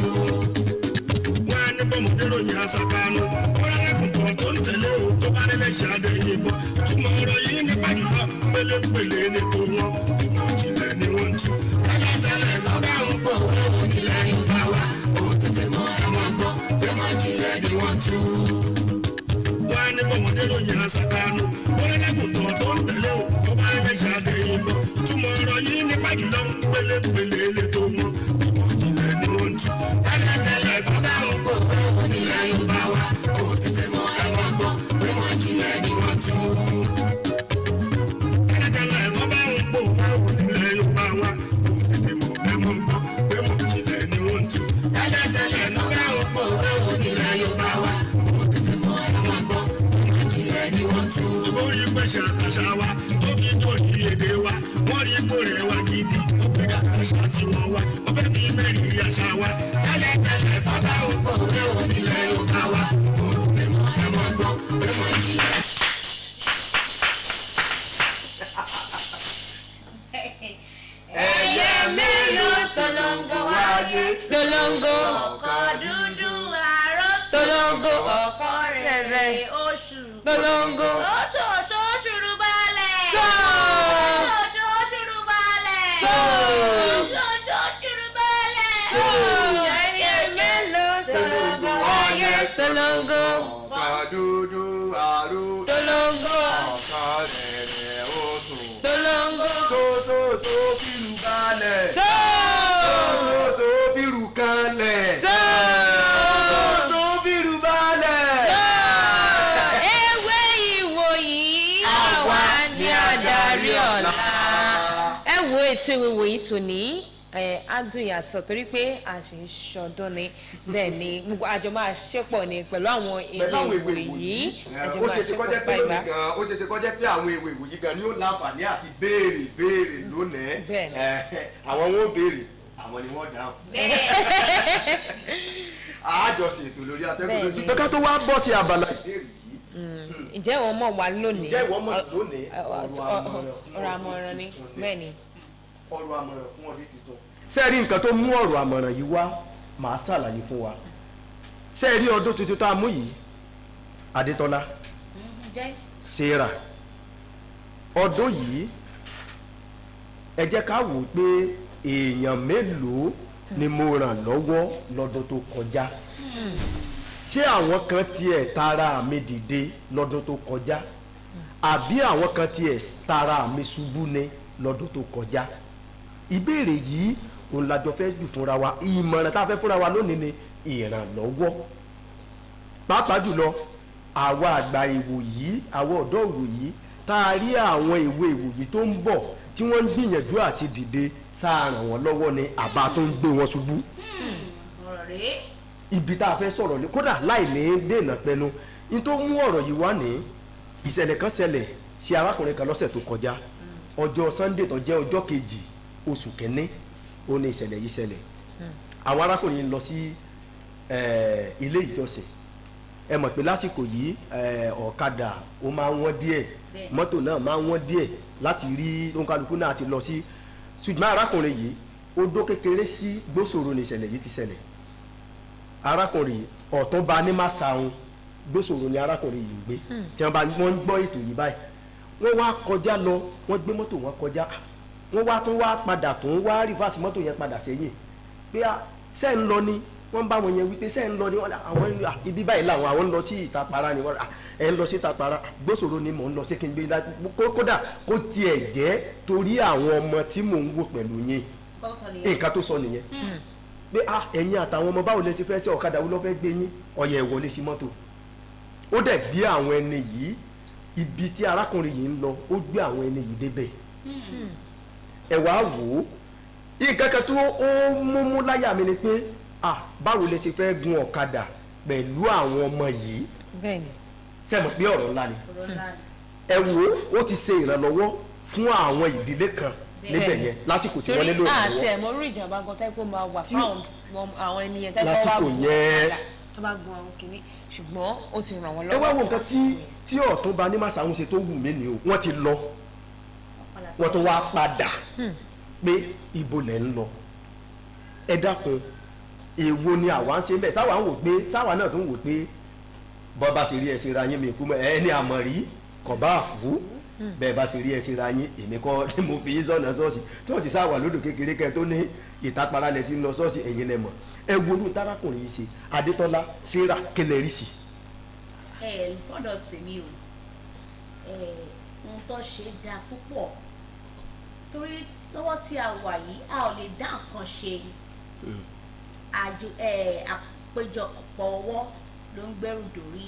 Wọ́n á ní bọ́mọdé ròyìn àṣàkánú, wọ́n rárá kùtọ̀ tó ń tẹ̀lé o, tó bá délé ṣáde yìnbọn. Ìtumọ̀ ọ̀rọ̀ yìí nípa jùlọ pélépèlé ní tó wọn, ìmọ̀ ìjìnlẹ̀ ni wọ́n ń tú. Tẹ́lẹ̀tẹ́lẹ̀ tán bá ń pòwe nílẹ̀ Yorùbá wa, kò tètè mọ̀, ẹ mọ̀ gbọ́ pé mọ̀ ìjìnlẹ̀ ni wọ́n tú. Wọ́n á ní bọ́mọdé ròyìn àṣàkánú, wọ́n rárá kùtọ̀ tó ń tẹ̀lé o, tó bá délé ṣáde yìnbọn. Ìtumọ̀ ọ̀rọ̀ yìí nípa jùlọ pélépèlé ní tó wọn, ìmọ̀ ìjìnlẹ̀ ni wọ́n ń tú. Tẹ́lẹ̀tẹ́lẹ̀ tán bá ń pòwe nílẹ̀ Yorùbá wa, kò tètè mọ̀, ẹ mọ̀ gbọ́ pé mọ̀ ìjìnlẹ̀ ni wọ́n tú. Tẹ́lẹ̀tẹ́lẹ̀ tó bá ń pòwe nílẹ̀ Yorùbá wa, kò tètè mọ̀, ẹ mọ̀ gbọ́ pé mọ̀ ìjìnlẹ̀ ni wọ́n ń tú. Tẹ́lẹ̀tẹ́lẹ̀ tán bá ń pòwe nílẹ̀ Yorùbá wa, kò tètè mọ̀, ẹ mọ̀ gbọ́ pé mọ̀ ìjìnlẹ̀ ni wọ́n tú. Orí pẹ̀sẹ̀ àtàṣà wa tó fi dòrí èdè wa, wọ́n rí ipò rẹ̀ wa gidi, ó gbé àtàṣà tí wọ́n wá, ó fẹ́ fi mẹ́rin àṣà wa. Tẹ́lẹ̀tẹ́lẹ̀ tán bá ń pòwe nílẹ̀ Tolongo. Ọ̀kan dúdú àárọ̀ tó. Tolongo. Ọ̀kan rẹ̀rẹ̀ oṣù. Tolongo. Oṣù oṣù balẹ̀. Sọ. Oṣù oṣù balẹ̀. Sọ. Oṣù oṣù balẹ̀. Ẹyẹ mélòó tolongo ayé tolongo. Ọ̀kan dúdú àrò. Tolongo. Ọ̀kan rẹ̀rẹ̀ oṣù. Tolongo. Tó tó tó fìlù balẹ̀. Sọ. Tó tó fìlù kanlẹ̀. Sọ. Tó tó fìlù balẹ̀. Ewé ìwòyí àwa ni adarí ọ̀la. Ẹ wo ètò ìwé ìwòyí tòní ẹ á dùn yàtọ̀ torí pé a sì ń ṣọdún ni, bẹ́ẹ̀ ni gbogbo àjọ máa ṣépọ̀ ni pẹ̀lú àwọn Pẹ̀lú àwọn ewé ìwé ìwòyí ìwòyí àjọ ó máa ṣe ṣe ṣépọ̀ kọjá pé báyìí lónìí bá. gan, ó ṣe ṣe kọjá pé àwọn ìwé ìwòyí gan ni ó láǹfààní àti béèrè béèrè lónìí. Bẹ́ẹ̀ni. Àwọn wọn ó béèrè, àwọn ni wọ́n dáhùn. Àjọṣe ètò lórí atẹ́gùn lónìí. Bẹ́ẹ̀ni. Ṣùgbọ́n ká tó wá bọ́ sí abala ìbéèrè yìí, Ǹjẹ́ ìwọ mọ̀ wá lónìí? Ǹjẹ́ ìwọ mọ̀ lónìí? Ọ̀rọ̀ àmọ̀ràn fún ọ̀rọ̀ ọdún àmọ̀ràn ni tuntun ni. Bẹ́ẹ̀ ni. Ọ̀rọ̀ àmọ̀ràn fún ọdún tuntun. Ṣé ẹ rí nǹkan tó mú ọ̀rọ̀ àmọ̀ràn yìí wá, màá ṣàlàyé fún wa. Ṣé ẹ rí ọdún tuntun tá a mú yìí, Adétọ́lá, Jẹ́. Sarah, ọdún yìí ẹ jẹ́ ká wò ó pé èèyàn mélòó ni mo ràn lọ́wọ́ lọ́dún tó kọjá? Ṣé àwọn kan tiẹ̀ tara mi dìde lọ́dún tó kọjá, àbí àwọn kan tiẹ̀ tara mi ṣubú ni lọ́dún tó kọjá? Ìbéèrè yìí òun la jọ fẹ́ jù fúnra wa. Ìmọ̀ràn tá a fẹ́ fúnra wa lónìí ni ìrànlọ́wọ́, pàápàá jùlọ àwa àgbà ìwòyí, àwa ọ̀dọ́ ìwòyí tá a rí àwọn ìwé ìwòyí tó ń bọ̀ tí wọ́n ń gbìyànjú àti dìde, sáà ràn wọ́n lọ́wọ́ ni àbá tó ń gbé wọn ṣubú? Ọ̀rọ̀ rèé. Ibi tá a fẹ́ sọ̀rọ̀ lé kódà láì ní dènà pẹnu ní tó mú ọ̀rọ̀ yìí wá ní, ìṣẹ̀lẹ̀ kan ṣẹlẹ̀ sí arákùnrin kan lọ́sẹ̀ tó kọjá, ọjọ́ Sunday tó jẹ́ ọjọ́ kejì oṣù kẹ́ni ó ní ìṣẹ̀lẹ̀ yìí ṣẹlẹ̀. Àwọn arákùnrin yìí ń lọ sí ilé ìjọsìn. Ẹ mọ̀ pé lásìkò yìí ọ̀kadà ó máa ń wọ́n díẹ̀, mọ́tò náà máa ń wọ́n díẹ̀ láti rí, òǹkàlùkù náà ti lọ sí. Ṣùgbọ́n arákùnrin yìí, odó kékeré sí gbósòro ní ìṣẹ̀lẹ̀ yìí ti ṣẹlẹ̀. Arákùnrin yìí, ọ̀túnba ní Màsáhùn gbósòro ni arákùnrin yìí ń gbé. Tí wọ́n bá wọ́n ń gbọ́ ètò yìí báyìí, wọ́n wá kọjá lọ, wọ́n gbé mọ́tò wọn kọjá, wọ́n wá tún wá padà, tún wá rìfáàsì mọ́tò yẹn padà sẹ́yìn pé a ṣe ń lọ ni. Wọ́n bá wọn yẹn wípé ṣe ń lọ ni? Wọ́n ní àwọn ń lọ ibi báyìí làwọn, àwọn ń lọ sí Ìtapara ni. Wọ́n ẹ̀ ń lọ sí Ìtapara, gbósòro ni mò ń lọ sí, kí n gbé kódà kó tiẹ̀ jẹ́ torí àwọn ọmọ tí mò ń wò pẹ̀lú yín. Nǹkan tó sọ nìyẹn pé ah, ẹ̀yin àtàwọn ọmọ, báwo lẹ ti fẹ́ ṣe? Ọ̀kadà wo ló fẹ́ gbé yín? Ọ̀yẹ̀ ìwọlé sí mọ́tò, ó dẹ̀ gbé àwọn ẹni yìí ibi tí arákùnrin yìí ń lọ, ó gbé àwọn ẹni yìí débẹ̀. Ẹ wá wò ó, nǹkan kan tó ó múmú láyà mi ni pé ah, báwo lẹ ṣe fẹ́ gun ọ̀kadà pẹ̀lú àwọn ọmọ yìí? Bẹ́ẹ̀ni. Ṣé mọ̀ pé ọ̀rọ̀ ńlá ni? Ẹ wò ó, ó ti ṣe ìrànlọ́wọ́ fún àwọn ìdílé kan níbẹ̀ yẹn lásìkò tí wọ́n nílò Torí àti ìrànlọ́wọ́. ẹ̀mọ́ orí ìjàmbá gan tẹ́ kó máa wà fáwọn àwọn ènìyàn tẹ́ kó wá Lásìkò gun yẹn. ọ̀kadà, tó bá gun àwọn kìíní, ṣùgbọ́n ó ti ràn wọ́n Ẹ lọ́wọ́. wá wo nǹkan tí ọ̀túnba ní Màsáhùn ṣe tó wù mí ni o. Wọ́n ti lọ, wọ́n tún wá padà pé ibo lẹ̀ ń lọ, ẹ dákun, èwo ni àwa ń ṣe bẹ́ẹ̀? Sáwa ń wò pé sáwa náà tún wò pé bọ́ bá ṣe rí ẹ ṣe ra yín, mi kú mọ́ ẹ ní àmọ̀ rí kọ̀ bá kú bẹ́ẹ̀ bá ṣe rí ẹ ṣe ra yín. Èmi kọ́ ni mo fi yín sọ̀nà ṣọ́ọ̀ṣì. Ṣọ́ọ̀ṣì sáwà lódò kékeré kẹ́ tó ní Ìtapara lẹ ti ń lọ ṣọ́ọ̀ṣì, ẹ̀yin lẹ mọ̀. Ẹ wo orú tárákùnrin yìí ṣe, Adétọ́lá, Sarah, kẹlẹ́ rí sí. Ẹ lọ́dọ̀ tèmi o, ẹ ohun tó ṣe dáa púpọ̀, torí lọ́wọ́ tí a wà yìí, a ò lè dá nǹkan ṣe. Àjò ẹ àpéjọpọ̀ ọwọ́ ló ń gbẹ́rù dòrí.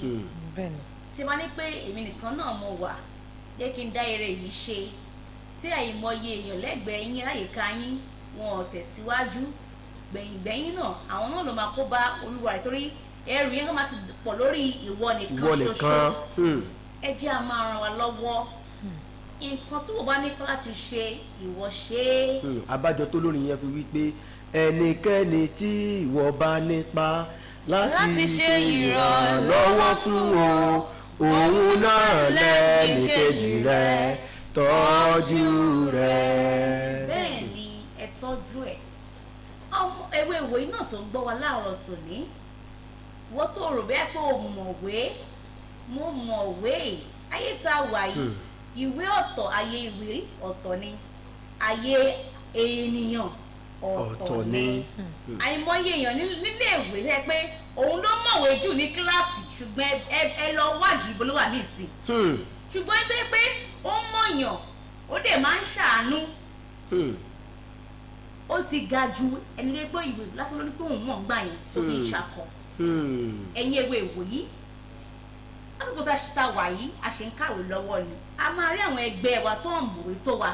Bẹ́ẹ̀ni. Tí wọ́n ní pé èmi nìkan náà mo wà jẹ́ kí n dá eré yìí ṣe, tí àìmọye èèyàn lẹ́gbẹ̀ẹ́ yín láyìíká yín wọn ò tẹ̀síwájú, gbẹ̀yìngbẹ̀yìn náà àwọn náà ló máa kó bá olúwa rẹ̀, torí ẹrù yẹn kó máa ti pọ̀ lórí ìwọ nìkan Ìwọ ṣoṣo. nìkan. Ẹ jẹ́ a máa ràn wá lọ́wọ́. Nǹkan tó o bá ní láti ṣe, ìwọ ṣe é. Abájọ tó lórin yẹn fi wí pé ẹnikẹ́ni tí ìwọ bá nípa láti ṣe ìrànlọ́wọ́ fún o, òun náà lẹ́nìkejì rẹ, tọ́jú rẹ. Bẹ́ẹ̀ ni, ẹ tọ́jú ẹ̀. Ọmọ ẹ Ewé ìwòyí náà tó ń gbọ́ wa láàárọ̀ tòní, wọ́n tó rò bẹ́ẹ̀ pé o mọ̀wé, mo mọ̀wé, ayé tá a wà yìí, ìwé ọ̀tọ̀, ayé ìwé ọ̀tọ̀ ni, ayé ènìyàn ọ̀tọ̀ Ọ̀tọ̀ ni. ni. Àìmọye èèyàn nílé ìwé rẹ pé òun ló mọ̀wé jù ní kíláàsì, ṣùgbọ́n ẹ lọ wádìí ibo ló wà ní ìsìn. Ṣùgbọ́n tó yẹ pé ó mọ̀yàn, ó dẹ̀ máa ń ṣàánú, ó ti ga ju ẹni lé pé ìwé lásán ló ní pé òun mọ̀ ń gbà yẹn tó fi ń ṣakọ. Ẹ̀yin ewé ìwòyí, lásìkò tá a ṣe ta wà yìí, a ṣe ń kàwé lọ́wọ́ ni, a máa rí àwọn ẹgbẹ́ wa tó ń mọ̀wé tó wa.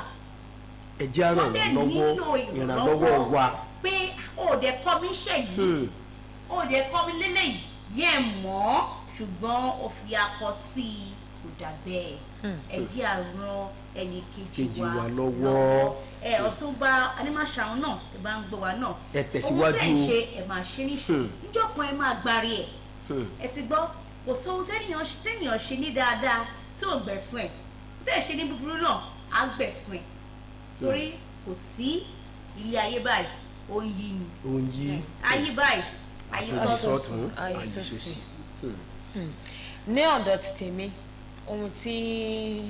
Ẹ jẹ́ á ràn Wọ́n dẹ̀ wọ́n lọ́wọ́, nílò ìrànlọ́wọ́ wa. Pé ó dẹ̀ kọ́ mi iṣẹ́ yìí, ó dẹ̀ kọ́ mi lélẹ́yìí yẹ́ ẹ̀ mọ́, ṣùgbọ́n ó fi akọ sí i, kò dà bẹ́ẹ̀. Ẹ jẹ́ á ràn ẹnì kejì Kejì wa wa lọ́wọ́. Ẹ Ọ̀túnba Animasaun náà tó bá ń gbọ́ wa náà, Ẹ tẹ̀síwájú. ohun tẹ́ ń ṣe, ẹ máa ṣe níṣó, níjọ́ kan ẹ máa gbárí ẹ̀. Ẹ ti gbọ́, kò sóhun téèyàn ṣe ní dáadáa tí ò gbẹ̀sùn ẹ̀, tẹ́ ẹ ṣe ní búburú náà á gbẹ̀sùn ẹ̀, torí kò sí ilé ayé báyìí, ó ń yí ni. Ó ń yí. Ayé báyìí, ayé Ayé sọ́tún. sọ́tún, Ayé ayé sósì. sósì. Ní ọ̀dọ̀ ti tèmi, ohun tí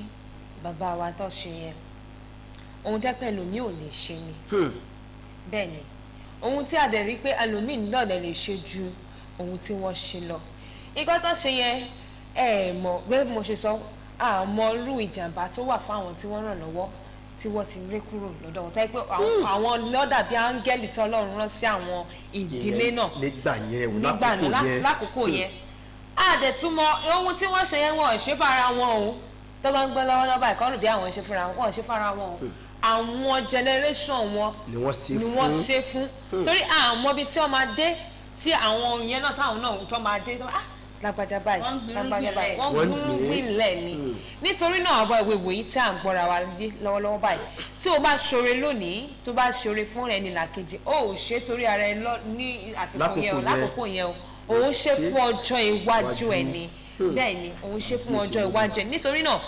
bàbá wa tó ṣe yẹn, ohun tẹ́ pé ẹlòmíì ò lè ṣe ni. Bẹ́ẹ̀ ni, ohun tí a dẹ̀ rí pé ẹlòmíì náà dẹ̀ lè ṣe ju ohun tí wọ́n ṣe lọ, nǹkan tó ṣe yẹn, ẹ mọ̀ gẹ́gẹ́ bí mo ṣe sọ, àmọ́ irú ìjàmbá tó wà fáwọn tí wọ́n ràn lọ́wọ́ tí wọ́n ti ré kúrò lọ́dọ̀ wọn, tó yẹ pé àwọn lọ́dà bíi áńgẹ́lì tí Ọlọ́run rán sí àwọn ìdílé náà nígbà yẹn ò nígbà lákòókò náà yẹn. Lákòókò yẹn, àdẹ̀túmọ̀ ohun tí wọ́n ṣe yẹn, wọn ò ṣe fara wọn o. Tó bá ń gbọ́ lọ́wọ́lọ́wọ́ báyìí, kọ́rù bí àwọn ṣe fúnra wọn, wọn ò ṣe fara wọn o. Àwọn generation wọn Ni wọ́n ṣe ni wọ́n fún. ṣe fún, torí àwọn ibi tí wọ́n máa dé, tí àwọn yẹn náà táwọn náà tó máa dé, ah, lágbájá báyìí, Wọ́n ń gbin lágbájá irúgbìn báyìí lẹ̀. wọ́n Wọ́n ń gbúrúgbìn gbìn. lẹ̀ ni. Nítorí náà, àwọn ìwé ìwòyí tí à ń gbọ́ra wa yé lọ́wọ́lọ́wọ́ báyìí, tí o bá ṣoore lónìí, tó bá ṣoore fún ẹni làkejì, o ò ṣe torí ara ẹ lọ ní àsìkò yẹn o, Lákòókò yẹn. lákòókò yẹn o, òun ṣe Ṣe fún ọjọ́ iwájú ẹ iwájú. ni. Bẹ́ẹ̀ ni, òun ṣe fún ọjọ́ iwájú ẹ. Nítorí náà,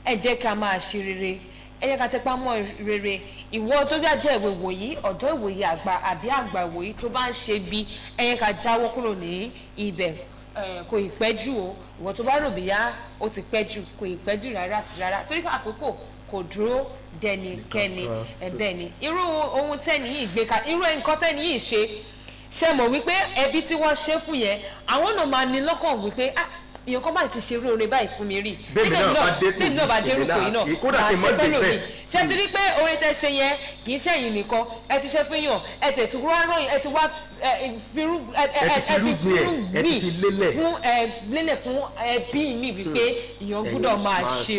ẹ jẹ́ ká máa ṣe rere, ẹ jẹ́ ká tẹpá mọ́ rere. Ìwọ tó bá jẹ́ ìwé ìwòyí, ọ̀dọ́ ìwòyí, àgbà àbí àgbà ìwòyí tó bá ń ṣe bí, ẹ jẹ́ ká jáwọ́ kúrò ní ibẹ̀. Kò ì pẹ́ jù o. Ìwọ tó bá rò bíyá ó ti pẹ́ jù, kò ì pẹ́ jù rárá àti rárá, torí àkókò kò dúró dẹnikẹ́ni. Nìkan. Ẹ bẹ́ẹ̀ ni, irú ohun tẹ́ni yìí gbé ka, irú nǹkan tẹ́ni yìí ṣe, ṣe mọ̀ wípé ẹbí tí wọ́n ṣe fún yẹn, àwọn náà máa ní lọ́kàn wípé, ah, èèyàn kan báyìí ti ṣe irú oore báyìí fún mi rí. Bẹ́ẹ̀ mi náà bá dépò Bẹ́ẹ̀ náà bá yìí, dérúkọ èmi náà yìí náà ṣe. Kódà máa kí n ṣe má fẹ́ dé lòmíì. bẹ́ẹ̀. Ṣé ti rí pé oore tẹ́ ṣe yẹn, kì í ṣẹ̀yìn nìkan ẹ ti ṣe fún yàn, ẹ tẹ̀ tí wá rán, ẹ ti wá firú ẹ Ẹ ti ẹ ti firúgbìn ẹ, ẹ ti fi lélẹ̀. fún ẹ lélẹ̀ fún ẹbí mi wípé èèyàn gbúdọ̀ máa máa ṣe ṣe.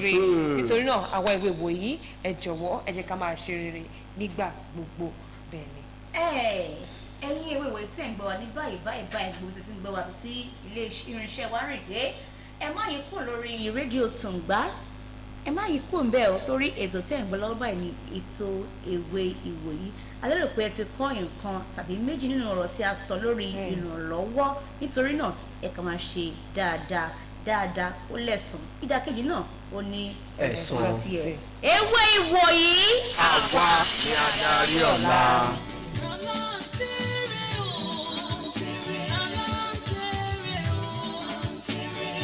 rere. Nítorí náà, àwa ìwé wòyí, ẹ jọ̀wọ́, ẹ jẹ́ ká máa ṣe rere nígbà gbogbo. Bẹ́ẹ̀ ni. Ẹ ẹ̀yin ewé ìwé tí ẹ̀ ń gbọ́ wa ní báyìí báyìí báyìí, gbogbo tí ń gbọ́ wa tí ilé irinṣẹ́ wa rìn dé, ẹ má yí kúrò lórí rédíò Tùǹgbá, ẹ má yí kúrò ńbẹ̀ o, torí ètò tí ẹ̀ ń gbọ́ lọ́wọ́ báyìí ní ètò Èwe Ìwòyí. A lérò pé ẹ ti kọ́ nǹkan tàbí méjì nínú ọ̀rọ̀ tí a sọ lórí ìrànlọ́wọ́. Nítorí náà, ẹ kàn máa ṣe dáadáa dáadáa, ó lẹ̀san, ìdàkejì náà ó ní Ẹ̀san. tiẹ̀. Ewé Ìwòyí. Àwa ni adarí ọ̀la. Aláǹtẹ̀rẹ̀ o, aláǹtẹ̀rẹ̀ o,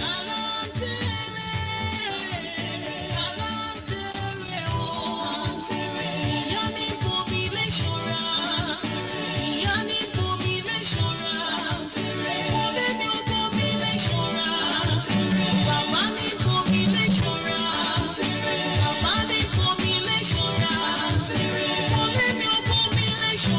aláǹtẹ̀rẹ̀, aláǹtẹ̀rẹ̀ o. Ìyá ní bomi lè ṣọ́ra, ìyá ní bomi lè ṣọ́ra, ọ̀rẹ́ mi ò bomi lè ṣọ́ra, bàbá ní bomi lè ṣọ́ra, bàbá ní bomi lè ṣọ́ra, ọ̀rẹ́ mi ò bomi lè ṣọ́ra.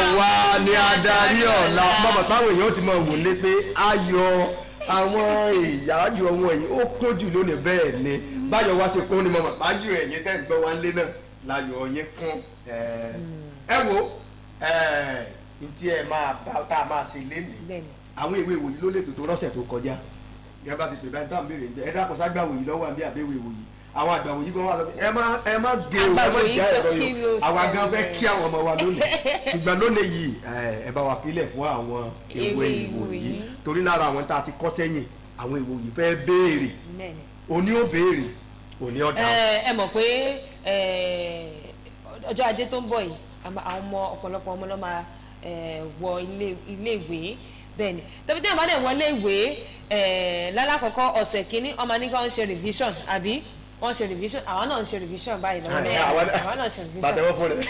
Àwa ni adarí ọ̀la. Bàbá táwọn èèyàn ti máa wò lé pé ayọ̀ àwọn èèyàn, ayọ̀ wọn yìí ó kún jù lónìí. Bẹ́ẹ̀ ni báyọ̀ wá ṣe kún ni mo mọ̀ báyọ̀ ẹ̀yin tẹ́ ń gbọ́ wá lé náà láyọ̀ yín kún. Ẹ wo ntí ẹ máa bá tá a máa ṣe lénìí. Àwọn ìwé ìwòyí ló lè tò tó rọ́ṣẹ̀ tó kọjá bí wọ́n bá ti pè báyìí táwọn béèrè ẹ dákun, ságbà wòyí lọ́wọ́ àbí àbẹ̀wò ìwòyí, àwọn àgbà wòyí gan wà sọ pé ẹ má gé o, ẹ má já ẹ̀rọ yìí o. Àwa gan fẹ́ kí àwọn ọmọ wa lónìí, ṣùgbọ́n lónìí yìí ẹ bá wa filẹ̀ fún àwọn ìwé ìwòyí, torí lára àwọn tá a ti kọ́ sẹ́yìn, àwọn ìwòyí fẹ́ béèrè, òní ó béèrè, òní ó dáhùn. Ẹ mọ̀ pé ọjọ́ ajé tó ń bọ̀ yìí, àwọn ọmọ, ọ̀pọ̀lọpọ̀ ọmọ ló máa wọ ilé ìwé. Bẹ́ẹ̀ ni, tẹ́bí tí wọ́n bá dẹ̀ wọlé ìwé lálákọ̀ọ́kọ́ ọ̀sẹ̀ kínní, ọmọ ní kí wọ́n ṣe revision, àbí wọ́n ṣe revision? Àwọn náà ń ṣe revision báyìí lọ́wọ́. Àwọn náà ṣe revision. Pàtẹ́wọ́ fún rẹ̀.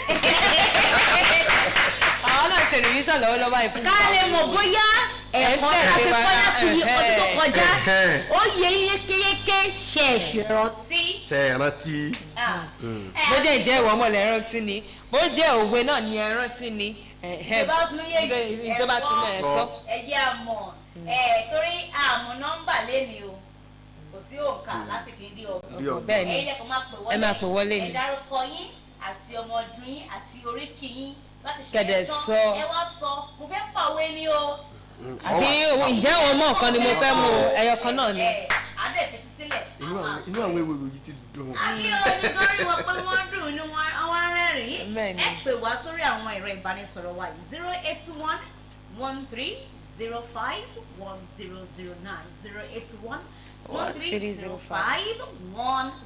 Àwọn náà ṣe revision lọ́wọ́lọ́wọ́ báyìí fún ká lè mọ̀ bóyá ẹ̀kọ́ tá a ti kọ́ láti ọdún tó kọjá ó yẹ yékéyéké, ṣe é ṣèrántí. Ṣe é rántí. Bó jẹ́ ìjẹ́ ìwọ ọmọ lẹ̀ rántí ni, bó jẹ́ òwe náà ni ẹ rántí ni. Ìjọba tún yé ìjọba tún ẹ sọ. Ẹ jẹ́ àmọ̀ ẹ, torí àmọ́ nọ́mbà lẹ́ni o, kò sí òǹkà láti kì í dé ọgbọ̀n. Bẹ́ẹ̀ni, ẹ̀yin lẹ́kọ̀ọ́ máa pè wọlé. Ẹ máa pè wọlé ni. Ẹ dárúkọ yín àti ọmọ ọdún yín àti oríkì yín láti ṣe Kẹ̀dẹ̀ é tán. Sọ. Ẹ wá sọ, mo fẹ́ pàwé ni o. Àbí ǹjẹ́ òun mọ̀ kan ni mo fẹ́ mú ẹyọ kan náà ni. Ẹ àdé fetí sílẹ̀. Inú àwọn ewé yìí ti dùn. Àbí o, nítorí wọn pé wọ́n dùn inú wọn, wọ́n rẹ́rìn-ín. Ẹ pè wá sórí àwọn ẹ̀rọ ìbánisọ̀rọ̀ wa yìí: 08113051009,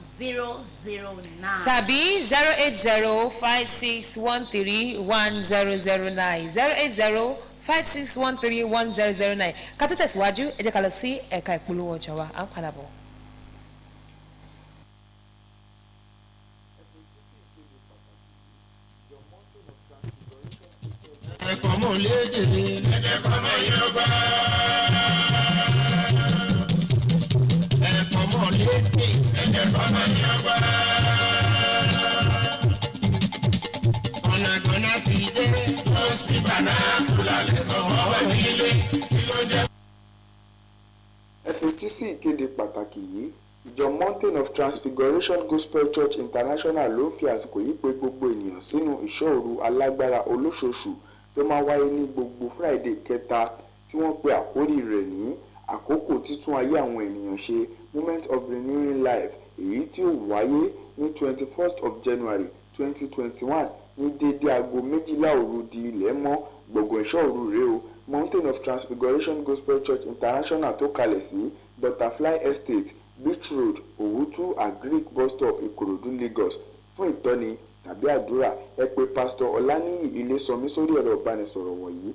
08113051009. Tàbí 08056131009, 08056131009. Ká tó tẹ̀síwájú, ẹ jẹ́ ká lọ sí ẹ̀ka ìpolówó ọjà wa, à ń padà bọ̀. Ẹ̀kọ́ mọ̀ léde. Ẹ̀jẹ̀ kọ́ mọ̀ yọ gbà. Ẹ̀kọ́ mọ̀ léde. Ẹ̀jẹ̀ kọ́ mọ̀ yọ gbà. Ọ̀nà kan náà ti dé. Hospital náà kúlà lè sọ ọwọ́ nílé. Kí ló jẹ́? Ẹ fetí sí ìkéde pàtàkì yìí. Ìjọ Mountain of Transfiguration Gospel Church International ló ń fi àsìkò yìí pe gbogbo ènìyàn sínú ìṣọ́ òru alágbára olóṣooṣù tó máa wáyé ní gbogbo Friday kẹta, tí wọ́n pe àkórí rẹ̀ ní "Àkókò títún ayé àwọn ènìyàn ṣe", Moment of Renewing Life, èyí tí ó wáyé ní 21st of January 2021 ní déédé aago 12 òru di ilẹ̀ mọ́. Gbọ̀ngàn ìṣọ́ òru rèé o: Mountain of Transfiguration Gospel Church International tó kalẹ̀ sí Butterfly Estate, Beach Road, Owutu Agric Bus Stop, Ìkòròdú, Lagos. Fún ìtọ́ni tàbí àdúrà, ẹ pè Pásítọ̀ Ọláníyì Ilésànmí sórí ẹ̀rọ ìbánisọ̀rọ̀ wọ̀nyí: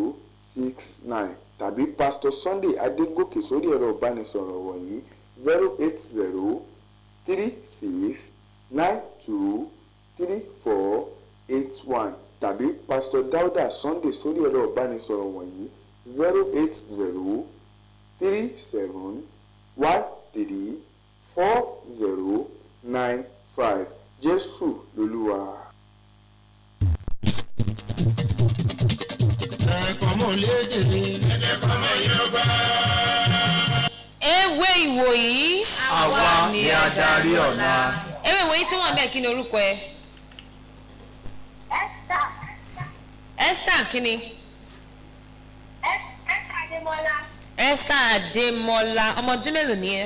08035032069, tàbí Pásítọ̀ Sunday Adégòkè sórí ẹ̀rọ ìbánisọ̀rọ̀ wọ̀nyí: 08036923481, tàbí Pásítọ̀ Dáúdà Sunday sórí ẹ̀rọ ìbánisọ̀rọ̀ wọ̀nyí: 08037134095. Jésù lolúwa. Ẹ̀kọ́ mọ̀ léde. Ẹ̀jẹ̀ kọ́ mọ̀ yọ gbà. Ewé ìwòyí. Àwa ni adarí ọ̀la. Ewé ìwòyí tí wọ́n bẹ̀, kí ni orúkọ ẹ? Esther. Esther kí ni? Esther Adémọ́lá. Esther Adémọ́lá, ọmọ ọdún mélòó ni ẹ?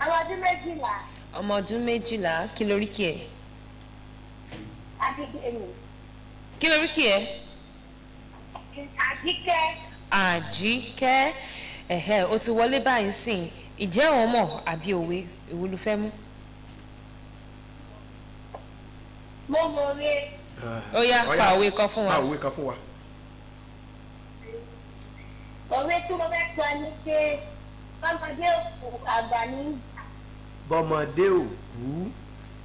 Ọmọ ọdún 12. Ọmọ ọdún 12. Kí lóríkì ẹ? Àbíkẹ́. Kí lóríkì ẹ? Àjíkẹ́. Àjíkẹ́. Ẹ̀hẹ́, o ti wọlé báyìí sìn. Ìjẹ́ òun mọ̀ àbí òwe, èwo ló fẹ́ mú? Mo mọ̀ òwe. Ó yá, pa òwe kan fún wa. Pa òwe kan fún wa. Òwe tí mo fẹ́ sọ ni pé bọ́mọdé ò kú, àgbà ní í dà. Bọ́mọdé ò kú,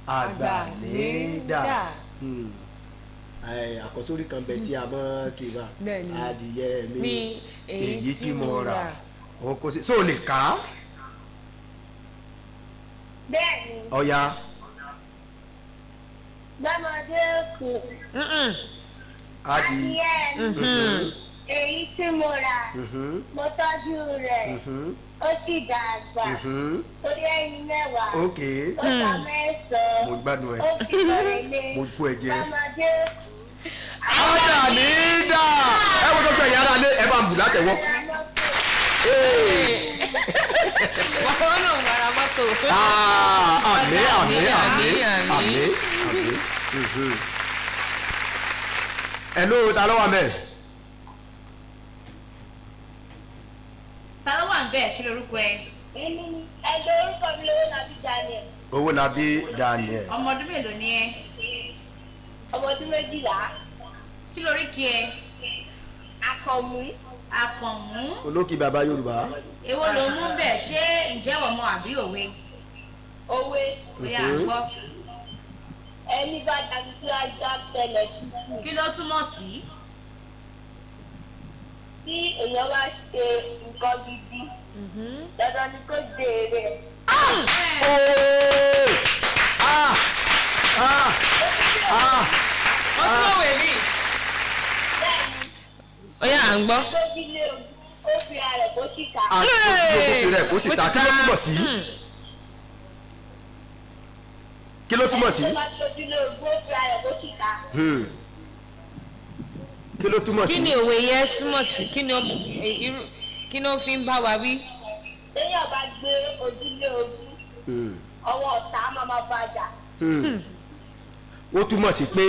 àgbà ní í dà. Àkọsórí kan bẹ tí a mọ̀ kí n bá adìyẹ mi èyí tí mo rà òun kò sí so lè kà á. Bẹ́ẹ̀ni. Ọ̀ya. Gbọ́mọdé kù. Adi. Adìyẹ mi. Èyí tí mo rà. Mo tọ́jú rẹ̀. Ó sì dàgbà. Ó yẹ ẹyin 10. Ok. Ó ta 9. Mo gbádùn ẹ. Ó fi bọ̀rẹ̀ lé. Mo kú ẹ jẹ. Gbọ́mọdé kù. Ádà ní dà. Ẹ wo gbogbo ẹ̀yà ara lé, ẹ bá ń bù látẹ̀wọ́. Ra mọ́tò. Wọ́n náà wàrà mọ́tò. Ah, àmín, àmín, àmín, àmín. àmín, àmín. Hello, ta ló wà ńbẹ̀? Ta ló wà ń bẹ̀? Kí lorúkọ ẹ? Èmi ni ẹgbẹ́ orúkọ mi lówó nàbí Daniel. Owólabí Daniel. Ọmọ ọdún mélòó ni ẹ? Ọmọ ọdún 12. Kí loríkì ẹ? Akànmú. Àkànmú. Olókì bàbá Yorùbá. Èwo ló mú bẹ̀? Ṣé ǹjẹ́ ìwọ mọ̀ àbí òwe? Òwe. Bóyá à ń gbọ́. Ẹni bá dàbí síwájú àtẹlẹ tútù. Kí ló túmọ̀ sí? Tí èèyàn bá ṣe nǹkan gidi, dandan ni kó jèrè. Ooo! Ah! Ah! Ah! Wọ́n tún lọ́wọ́ èmi. Bẹ́ẹ̀ni, Ó yá, à ń gbọ́. lójúlé ojú, ó fi ara rẹ̀ kó síta. Àti òfin rẹ̀ kó sì ta. Kí ló túmọ̀ sí? Kí ló túmọ̀ sí? Ẹni tó bá lójúlé ojú, ó fi ara rẹ̀ kó síta. Kí ló túmọ̀ sí? Kí ni òwe yẹn túmọ̀ sí? Kí ni kí ni ó fi ń bá wa wí? Téèyàn bá gbé ojúlé ojú, ọwọ́ ọ̀tá máa ma bàjá. Ó túmọ̀ sí pé,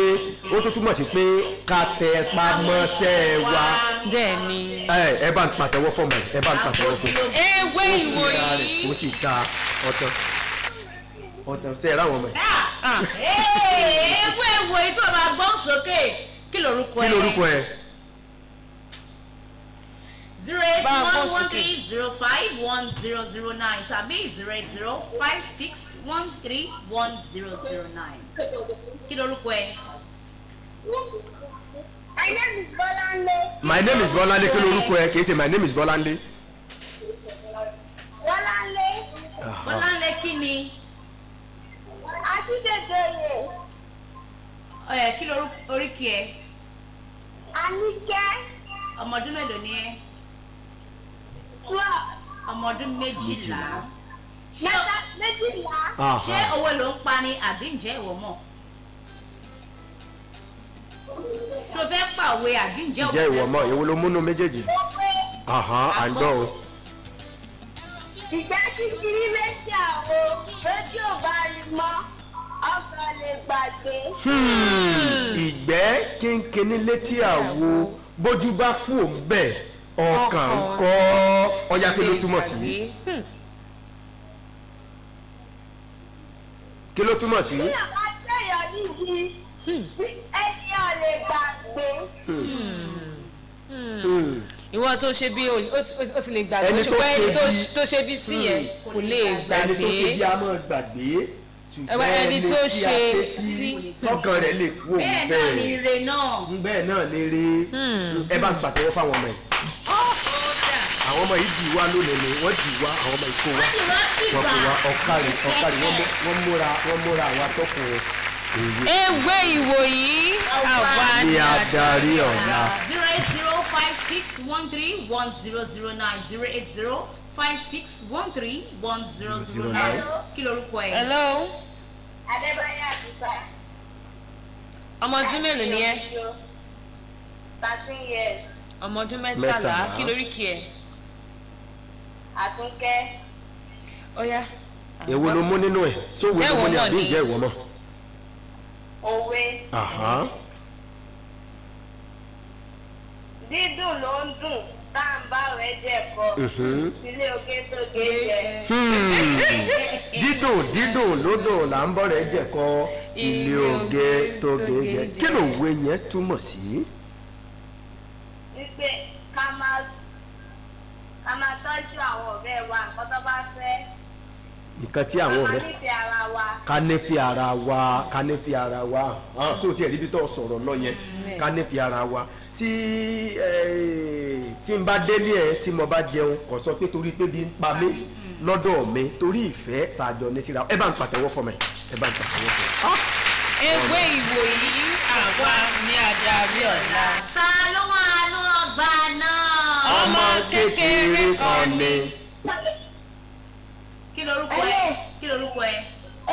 ó tún túmọ̀ sí pé ká tẹ pamọ́ṣẹ́ wa. Bẹ́ẹ̀ ni. Ẹ bá ń pàtẹ́wọ́ fún ọmọ yìí, ẹ bá ń pàtẹ́wọ́ fún un. Ewé Ìyá rẹ̀ ìwòyí. kó sì ta ọ̀tàn. Ọ̀tàn ṣe é ráwọn ọmọ yìí. Ewé ìwòyí tó bá gbọ́n sókè. Kí lorúkọ ẹ? Kí lorúkọ ẹ? 0 8 Bá a 1 gbọ́n 1 sókè. 3 0 5 1 0 0 9 tàbí 0 8 0 5 6 1 3 1 0 0 9. Kí lorúkọ ẹ? My name is Bọ́láńlé. My name is Bọ́láńlé. Kí lorúkọ ẹ? Kì í ṣe my name is Bọ́láńlé. Bọ́láńlé. Bọ́láńlé kí ni? Akíndéjọyè. Ẹ kí lorúkọ oríkì ẹ? Àníkẹ́. Ọmọ ọdún mélòó ni ẹ? 12. Ọmọ ọdún 12. Ṣé 12. ṣé owó ló ń pa ni àbí ǹjẹ́ ìwọ mọ̀? Ṣo fẹ́ pàwé àbí ǹjẹ́ Ǹjẹ́ ìwọ fẹ́ mọ̀? sọ? Èwo ló múnú méjèèjì? Òwe. À ń gbọ́ o. Ìgbẹ́ kíkiri méjì àwo lójú ò bá rí mọ́, ọkàn lè gbàgbé. Ìgbẹ́ kínkínní létí àwo, bójú bá kú òun bẹ̀, ọkàn ń kọ́. Ọya, kí ló túmọ̀ sí? Kí ló túmọ̀ sí? Bí ọba tẹ̀yọ̀ níbi, ẹni ò lè gbàgbé. Ìwọ tó ṣe bí ó ti lè gbàgbé, Ẹni tó ṣùgbọ́n ẹni ṣe bí- tó ṣe bí sí yẹn kò lè Ẹni tó gbàgbé. ṣe bí a máa gbàgbé, ṣùgbọ́n Ẹni ẹni tó tí a ṣe ṣe sí. sí tọkàn rẹ̀ lè kú òun Bẹ́ẹ̀ náà ni bẹ́ẹ̀. ire náà. Bẹ́ẹ̀ náà ni ire. Ẹ bá ń pàtẹ́wọ́ fáwọn ọmọ yìí. Àwọn ọmọ yìí dì wá lónìí ni wọ́n dì wá, àwọn ọmọ yìí kó wá. Wọ́n ti wá Wọ́n fìgbà. kó wá ọ̀kàrí ọ̀kàrí, wọ́n múra, wọ́n múra àwọn atọ́kùn èwe. Ewé ìwòyí, àwa Ní adarí ọ̀la. 0 8 0 5 6 1 3 1 0 0 9 0 8 0 5 6 1 3 1 0 0 9. Kí lorúkọ ẹ? Hello. Adébáyọ̀ Àdìsá. Ọmọ ọdún mélòó ni ẹ? 13 years. Ọmọ ọdún 13. 13. Kí lóríkì ẹ? Àtúnkẹ́. Ó yá. Èwo ló mú nínú ẹ̀? Sówó ló mú ní Ǹjẹ́ ìwọ àbí mọ̀ ni? ǹjẹ́ ìwọ mọ̀? Òwe. Dídùn ló ń dùn tá à ń bá rẹ̀ jẹ̀ kọ́. Ilé oge tó gé jẹ. Dídùn dídùn lódùn là ń bọ̀ rẹ̀ jẹ̀kọ́, ilé oge tó ge jẹ. Kí ló òwe yẹn túmọ̀ sí? Wípé ká máa tọ́jú àwọn ọ̀rẹ́ wa, nǹkan tó bá fẹ́. Nǹkan tí àwọn Ká máa ọ̀rẹ́ nífẹ̀ẹ́ ara wa. Ká nífẹ̀ẹ́ ara wa, ká nífẹ̀ẹ́ ara wa. Tó tiẹ̀ ríbi tó sọ̀rọ̀ lọ yẹn, ká nífẹ̀ẹ́ ara wa. Tí tí n bá délé ẹ, tí mo bá jẹun, kò sọ pé torí pé bí ń pa mí. Lọ́dọ̀ mi, torí ìfẹ́ tá a jọ ní síra. Ẹ bá ń pàtẹ́wọ́ fún mi, ẹ bá ń pàtẹ́wọ́ fún mi. Ewé ìwòyí, àwa ní adarí ọ̀la. Ta ló wà nú ọgbà náà? Ọmọ kékeré kan ni. Kí lorúkọ ẹ? Kí lorúkọ ẹ?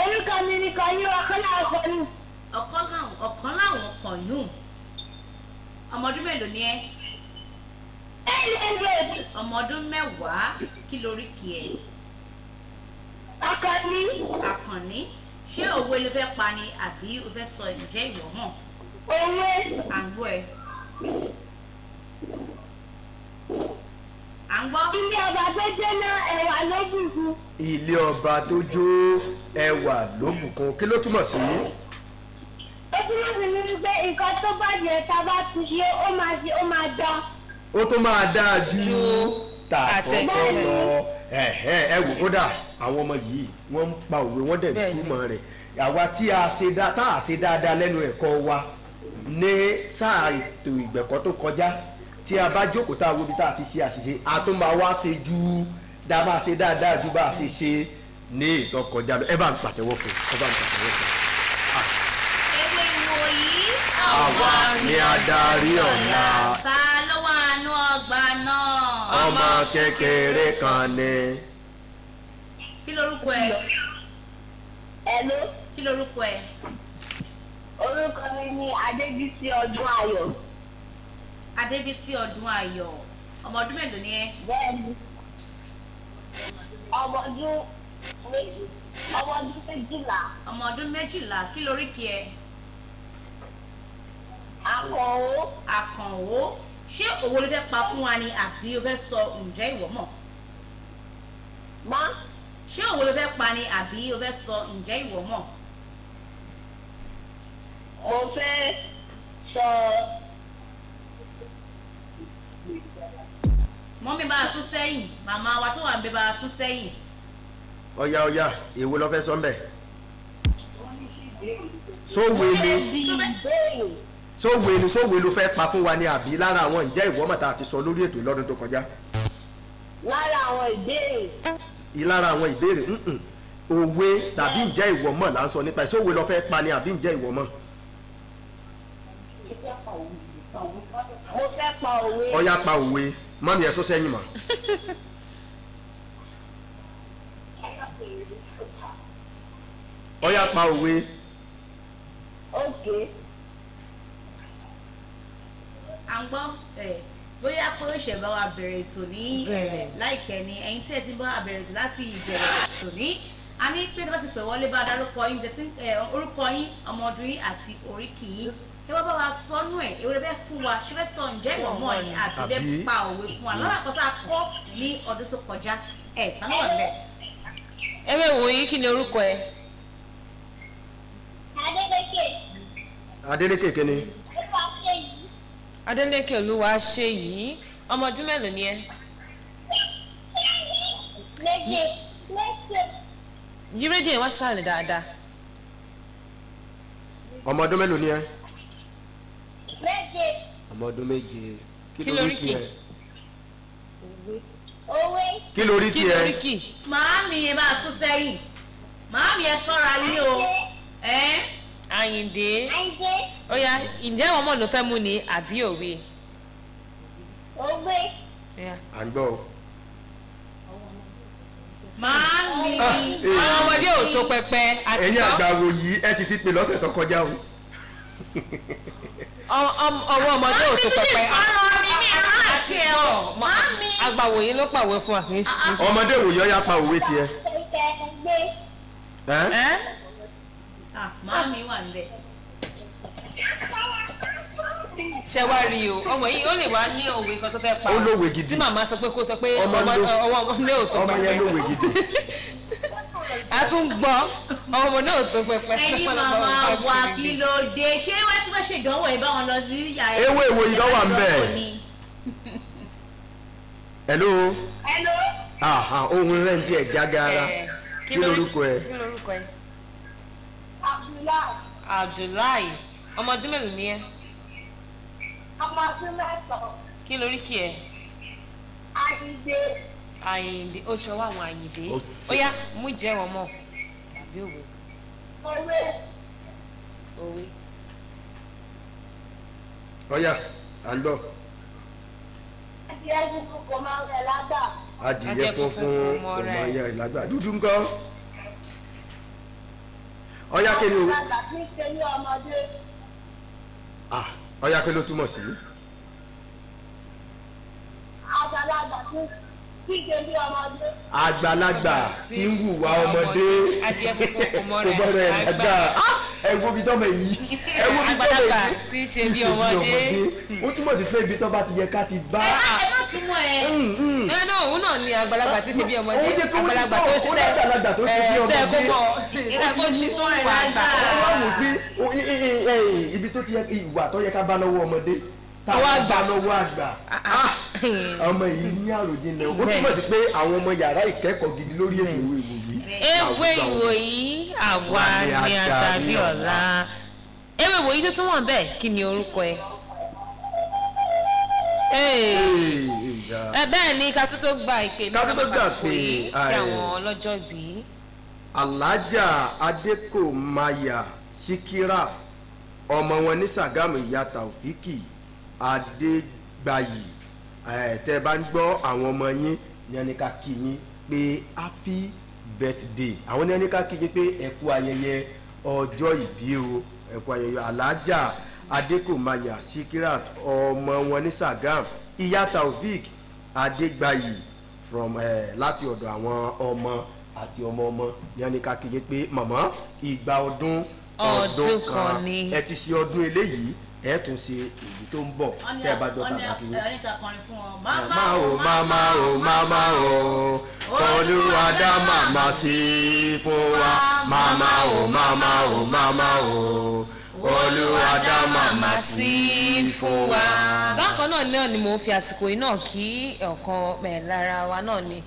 Orúkọ mi ni Kọ́yún Ọ̀kọ́lá Ọ̀kọ́lù. Ọ̀kan láwọn, ọ̀kan láwọn kọ̀yún. Ọmọ ọdún mélòó ni ẹ? 800. Ọmọ ọdún 10. Kí loríkì ẹ? Akọni. Àkànní. Ṣé òwe ló fẹ́ pa ni àbí o fẹ́ sọ ìjẹ́ ìwọ mọ̀? Òwe. À ń gbọ́ ẹ. À ń gbọ́. Ilé ọba tó jóná, ẹwà ló bùkún. Ilé ọba tó jó, ẹwà ló bùkún. Kí ló túmọ̀ sí? Ó túmọ̀ sí ní wípé nǹkan tó bàjẹ́, tá a bá ti ṣe, ó máa ṣe, ó máa dán. Ó tún máa dáa ju tàkọ́kọ́ àtẹ̀kọ́ lọ. Ẹ̀hẹ́, ẹ wò, kódà àwọn ọmọ yìí, wọ́n ń pa òwe, wọ́n dẹ̀ túmọ̀ rẹ̀. Àwa tí a ṣe dá tá a ṣe dáadáa lẹ́nu ẹ̀kọ́ wa ní sáà ètò ìgbẹ̀kọ́ tó kọjá, tí a bá jókòó, tá a wo ibi tá a ti ṣe àṣìṣe, a tún máa wá ṣe ju dá máa ṣe dáadáa ju bá a ṣe ṣe ní ìtọ́ kọjá lọ. Ẹ bá ń pàtẹ́wọ́ fún, ẹ bá ń pàtẹ́wọ́ fún. Ewé ìwòyí, Àwa ni adarí ọ̀la. Ta ló wà nú ọgbà náà? Ọmọ kékeré kan ni. Kí lorúkọ ẹ? Hello. Kí lorúkọ ẹ? Orúkọ mi ni Adébísí Ọdún Ayọ̀. Adébísí Ọdún Ayọ̀. Ọmọ ọdún mélòó ni ẹ? Bẹ́ẹ̀ni. Ọmọ ọdún 12. Ọmọ ọdún 12. Kí loríkì ẹ? Akọ̀wé. Àkànwó. Ṣé òwe ló fẹ́ pa fún wa ni àbí o fẹ́ sọ ǹjẹ́ ìwọ mọ̀? Má. Ṣé òwe ló fẹ́ pa ni àbí o fẹ́ sọ ǹjẹ́ ìwọ mọ̀? Mo fẹ́ sọ. Mummy, bá a sún sẹ́yìn. Màmá wa tó wà ń bẹ, bá a sún sẹ́yìn. Ọ̀ya, ọ̀ya, èwo ló fẹ́ sọ ńbẹ̀? Sówe ni? Ìbéèrè. Sówe ni? Sówe ló fẹ́ pa fún wa ni àbí lára àwọn ǹjẹ́ ìwọ mọ̀ tá a ti sọ lórí ètò lọ́dún tó kọjá? Lára àwọn ìbéèrè. Ìlara àwọn ìbéèrè. Òwe tàbí ǹjẹ́ ìwọ mọ̀ là ń sọ nípa ẹ̀. Sówe ló fẹ́ pa ni àbí ǹjẹ́ ìwọ mọ̀? Mo fẹ́ pa òwe. Ọ̀ya, pa òwe. Mummy, ẹ̀ sún sẹ́yìn mọ́. Ọ̀ya, pa òwe. Okay. À ń gbọ́ ẹ. Bóyá pé ó ṣẹ̀ bá wa bẹ̀rẹ̀ ètò ní láìpẹ́ ni, ẹ̀yin tí ẹ ti bá wa bẹ̀rẹ̀ ètò láti ìbẹ̀rẹ̀ ètò ní, a ní pé tí wọ́n ti pè wọlé, bá dárúkọ yín, tẹ̀sí orúkọ yín, ọmọ ọdún yín àti oríkì yín. Ẹ wá bá wa sọnù ẹ̀. Èwo lẹ fẹ́ fún wa? Ṣé fẹ́ sọ ǹjẹ́ ìwọ mọ̀ ni àbí fẹ́ pa òwe fún wa lọ́nà kan tá a kọ́ ní ọdún tó kọjá? Ẹ̀ tán náà wà níbẹ̀. Ewé ìwòyí, kí ni orúkọ ẹ? Adélékè. Adélékè kíni? Olúwa ṣe yìí. Adélékè Olúwa ṣe yìí. Ọmọ ọdún mélòó ni ẹ? 7. 7. Yí rédíò yẹn wá sàlẹ̀ dáadáa. Ọmọ ọdún mélòó ni ẹ? 7. Ọmọ ọdún 7. Kí lóríkì? Ẹ Òwe. Kí lóríkì Kí ẹ? lóríkì? Màámi, ẹ bá a sún sẹ́yìn. Màámi, ẹ ṣọ́ra yín o. Ẹ́. Àyìndé. Àyìndé. Ó yá, ǹjẹ́ ìwọ mọ̀ ló fẹ́ mú ni àbí òwe? Òwe. Ó yá. À ń gbọ́ o. Màámi. Ah, eh. Àwọn ọmọdé ò tó pẹpẹ àti Ẹ̀yin sọ. àgbà wò yìí, ẹ sì ti pè lọ́sẹ̀ tó kọjá o. Ọwọ́ ọmọdé ò tó pẹpẹ. Ọ̀rọ̀ mi ní ìran àti ẹ̀ ọ̀. Màámi. Àgbà wòye ló pàwé fún wa, kì í ṣe. Ọmọdé wò yọ ya pa òwe tiẹ̀. Ẹgbẹ́. Ẹ́? Ẹ́? Ah, màámi wà níbẹ̀. Ṣe wá rí o, ọmọ yìí ó lè wá ní òwe kan tó fẹ́ pa. Ó lówe gidi. Tí màmá sọ pé kó sọ pé Ọmọ ọwọ́ ọmọdé ò tó ọmọ pẹpẹ. yẹn lówe gidi. A tún gbọ́, ọmọ náà ò tó pẹpẹ. Ẹ̀yin màmá wa, kí ló dé? Ṣé wọ́n ti fẹ́ ṣèdánwò ẹ̀ bá wọn lọ sí yàrá? Ewé ìwòyí ló wà ńbẹ̀. Hello. Hello. Aha, ohun rẹ̀ ń tiẹ̀ jágara. Kí lorúkọ ẹ? Kí lorúkọ ẹ? Abdullahi. Abdullahi. Ọmọ ọdún mélòó ni ẹ? Ọmọ ọdún 9. Kí lóríkì ẹ? Àyìndé. Àyìndé, ó ṣọwọ́ àwọn Àyìndé. Ó ti ṣe. Ó yá, mú ìjẹ́wọ́ mọ̀ tàbí òwe. Òwe. Òwe. Ọ̀yà, à ń gbọ́. Adìẹ funfun kò máa ń rẹ̀ lágbà. Adìyẹ Adìẹ funfun funfun kò kò mọ mọ rẹ̀. ẹyẹ ìlágbà dúdú ńkọ́? Ọ̀yà, kí ni o? Àgbàlagbà tí ń ṣe ní ọmọdé. Ah, ọ̀yà, kí ló túmọ̀ sí? Àgbàlagbà tí ń ṣe ní ọmọdé. Àgbàlagbà tí ń hùwà ọmọdé. Adìẹ funfun kò mọ kò mọ rẹ̀ rẹ̀ lágbà. Ah, ẹ wo ibi tọ́mọ yìí, ẹ wo ibi tọ́mọ Àgbàlagbà yìí tí ń ṣe bí ọmọdé. Ó túmọ̀ sí pé ibi tó bá ti yẹ ká ti bá. Ẹ má túmọ̀ ẹ. Ẹ náà, òun náà ni àgbàlagbà tí ń ṣe bí ọmọdé. Òun jẹ́ kó wọ́n ti Àgbàlagbà sọ, tó ṣe ó lágbàlagbà tó ṣe bí tẹ́ kó ọmọdé. mọ̀ tẹ́ kó ṣe tó wà àgbà. Ó wá wò pé ibi tó ti yẹ, ìwà tó yẹ ká bá lọ́wọ́ ọmọdé, tá a Ọwọ́ wá àgbà. bá lọ́wọ́ àgbà. Ah, ọmọ yìí ní àròjinlẹ̀. Ó túmọ̀ sí pé àwọn ọmọ yàrá ìkẹ́kọ̀ọ́ gidi lórí ètò ìwé ìwòyí. Ewé ìwòyí, àwa ni àtàbí ọ̀la. Ewé ìwòyí tó tún wọ̀n bẹ́ẹ̀, kí ni orúkọ ẹ? Hey. Ẹ bẹ́ẹ̀ ni, ká tó tó gba ìpè Ká tó tó gbà àsìkò pé, yìí, kí àì. àwọn ọlọ́jọ́ bí. Alájà Adékòmáyà Sikirat, ọmọ wọn ní Sàgámù, ìyá Taofiki Adégbàyí, tẹ́ ẹ bá ń gbọ́, àwọn ọmọ yín ní ẹni ká kí yín pé happy birthday. Àwọn ní ẹni ká kí yín pé ẹ kú ayẹyẹ ọjọ́ ìbí o, ẹ kú ayẹyẹ. Alájà Adékòmáyà Sikirat, ọmọ wọn ní Sàgámù, ìyá Taofik Adégbàyí, from láti ọ̀dọ̀ àwọn ọmọ àti ọmọ ọmọ ní ẹni ká kí yín pé màmá, ìgbà ọdún ọdún kan ni. Ẹ ti ṣe ọdún eléyìí, ẹ tún ṣe èyí tó ń bọ̀. Tẹ́ ẹ bá gbọ́ tàbá kí yín. Oníkà kọrin fún wọn. Màmá o, màmá o, màmá o, Olúwa dá màmá sí fún wa. Màmá o, màmá o, màmá o, Olúwa dá màmá sí fún wa. Bákan náà náà ni mo fi àsìkò yìí náà kí ọ̀kan lára wa náà ni,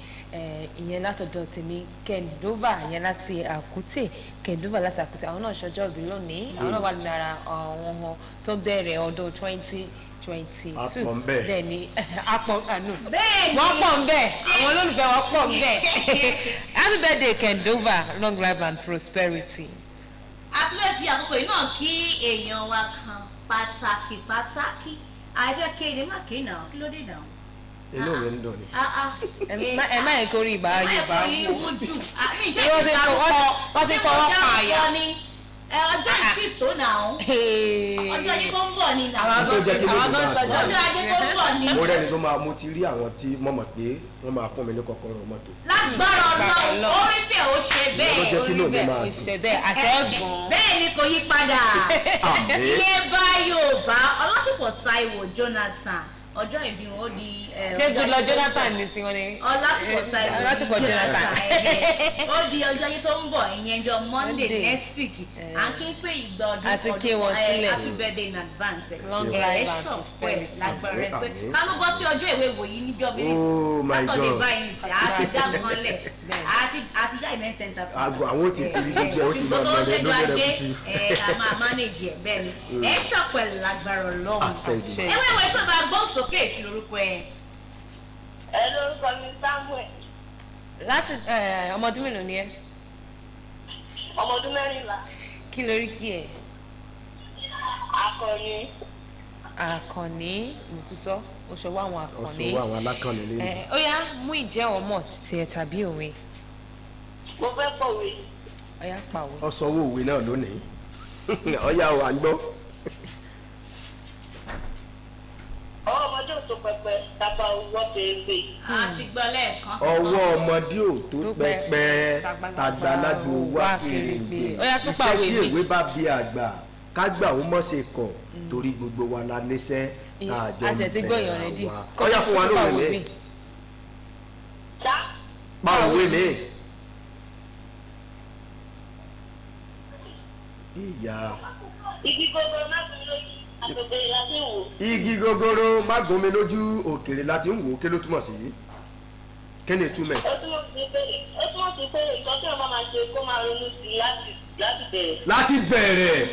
ìyẹn látọ̀dọ̀ tèmi, Kendova, ìyẹn láti Àkútè. Kendova láti Àkútè, àwọn náà ṣọjọ́ ìbí lónìí. Àwọn náà wà lára àwọn ọmọ tó bẹ̀rẹ̀ ọdún 2022. A pọ̀ ńbẹ̀. Bẹ́ẹ̀ ni, apọ̀ àánú. Bẹ́ẹ̀ ni. Wọ́n pọ̀ ń bẹ̀, àwọn olólùfẹ́ wọn pọ̀ ń bẹ̀. Happy birthday, Kendova, long life and prosperity. A tún fẹ́ fi àkókò yìí náà kí èèyàn wa kan pàtàkì pàtàkì. Àìfẹ́ kéde má kéde náà, kí ló dé náà? Inú mi ń dùn ni. Ah, ah. Ẹ má yẹ kó rí ìbá Yorùbá ẹ wò. wò jù. Àmì ìṣe Wọ́n ti wọ́n ti fọwọ́ pa àyà. Ni ọjọ́ ìtì tó náà, ọjọ́ ajé tó ń bọ̀ ni náà. Àwọn Tó jẹ́ kí àwọn ló gan dùn sọjọ́ máa Ọjọ́ ajé tó ń bọ̀ ni. Mo rẹ́ni tó máa, mo ti rí àwọn tí mo mọ̀ pé wọ́n máa fún mi ní kọ́kọ́rọ́ mọ́tò. Lágbára Ọlọ́run, orí bẹ́ẹ̀, ó ṣe Ló jẹ́ bẹ́ẹ̀. kí inú mi máa ó dùn. ṣe bẹ́ẹ̀, àṣẹ ọ̀gbọ̀n. Bẹ́ẹ̀ ni, kò yí padà. Àmín. Ilé bá Yorùbá, Ọlásùpọ̀ Táíwò Jonathan, ọjọ́ ìbí wọn ó di Ṣé ọjọ́ Goodluck ajé tó ń bọ̀. Jonathan ní tiwọn ni? Ọlásùpọ̀ Táíwò Ọlásùpọ̀ Jonathan. Ó di ọjọ́ ajé tó ń bọ̀, ìyẹn ọjọ́ Monday Monday. next week. À ń kí pé ìgbà ọdún Àti ọdún kí wọn sílẹ̀. Happy birthday in advance. Long ẹ life and ṣọ̀pẹ́ prosperity. lágbára ẹ pé Àmín. ká ló bọ́ sí ọjọ́ ìwé ìwòyí níjọ́ bí Oh my Saturday God. báyìí sí, àti dá nǹkan lẹ̀, àti já event center tó. Àgọ́ àwọn ò ti rí gbogbo ẹ̀, ó ti máa Ṣùgbọ́n tó lọ rẹ jẹ́jọ́ lórí ajé rẹ̀ kùtù. ẹ a máa manage ẹ̀. Bẹ́ẹ̀ ni, ẹ ṣọ̀pẹ́ lágbára Ọlọ́run. Àṣẹ Ìdùmarè. Ewé ìwé sọ̀rọ̀ agbóhùn sókè, kí lorúkọ ẹ? Ẹ lórúkọ mi Samuel. Láti ọmọ ọdún mélòó ni ẹ? Ọmọ ọdún 14. Kí lórí kí ẹ? Akọni. Àkànní, mo tún sọ, ó ṣọwọ́ àwọn Àkànní. Ọ̀sùn àwọn alákànní lẹ́nu. Ó yá, mú ìjẹ́wọ́ mọ̀ títí ẹ tàbí òwe. Mo fẹ́ pọ̀wé. Ó yá, pàwé. Ọ̀sánwó òwe náà lónìí. Ọ̀yá o, à ń gbọ́. Ọwọ́ ọmọdé ò tó pẹpẹ, tàbá owó fèrèsé. A ti gbọ́ lẹ́ẹ̀kan. Ọwọ́ ọmọdé ò tó Tó pẹpẹ, tàgbàlagbò wá kèrèǹgbè. Ó yá, tún Iṣẹ́ pàwé tí mi. èwe bá bí àgbà, kágbà ó mọ̀ ṣe kọ̀, torí gbogbo wa la níṣẹ́ tá a jọ A ń sì ti gbọ́ èèyàn rẹ̀ dì. bẹ̀rẹ̀ wa. Ọ̀yá, fún wa lówe mi. Dá. Pa òwe mi. Ìyá. Igi gogoro má fi lójú, àtòkèrè la fi wò. Igi gogoro má gún mi lójú, òkèrè láti ń wò ó. Kí ló túmọ̀ sí? Kí ni ìtumọ̀ ẹ̀? Ó túmọ̀ sí pé nǹkan tí wọ́n bá máa ṣe, kó máa ronú sí i láti bẹ̀rẹ̀. Láti bẹ̀rẹ̀.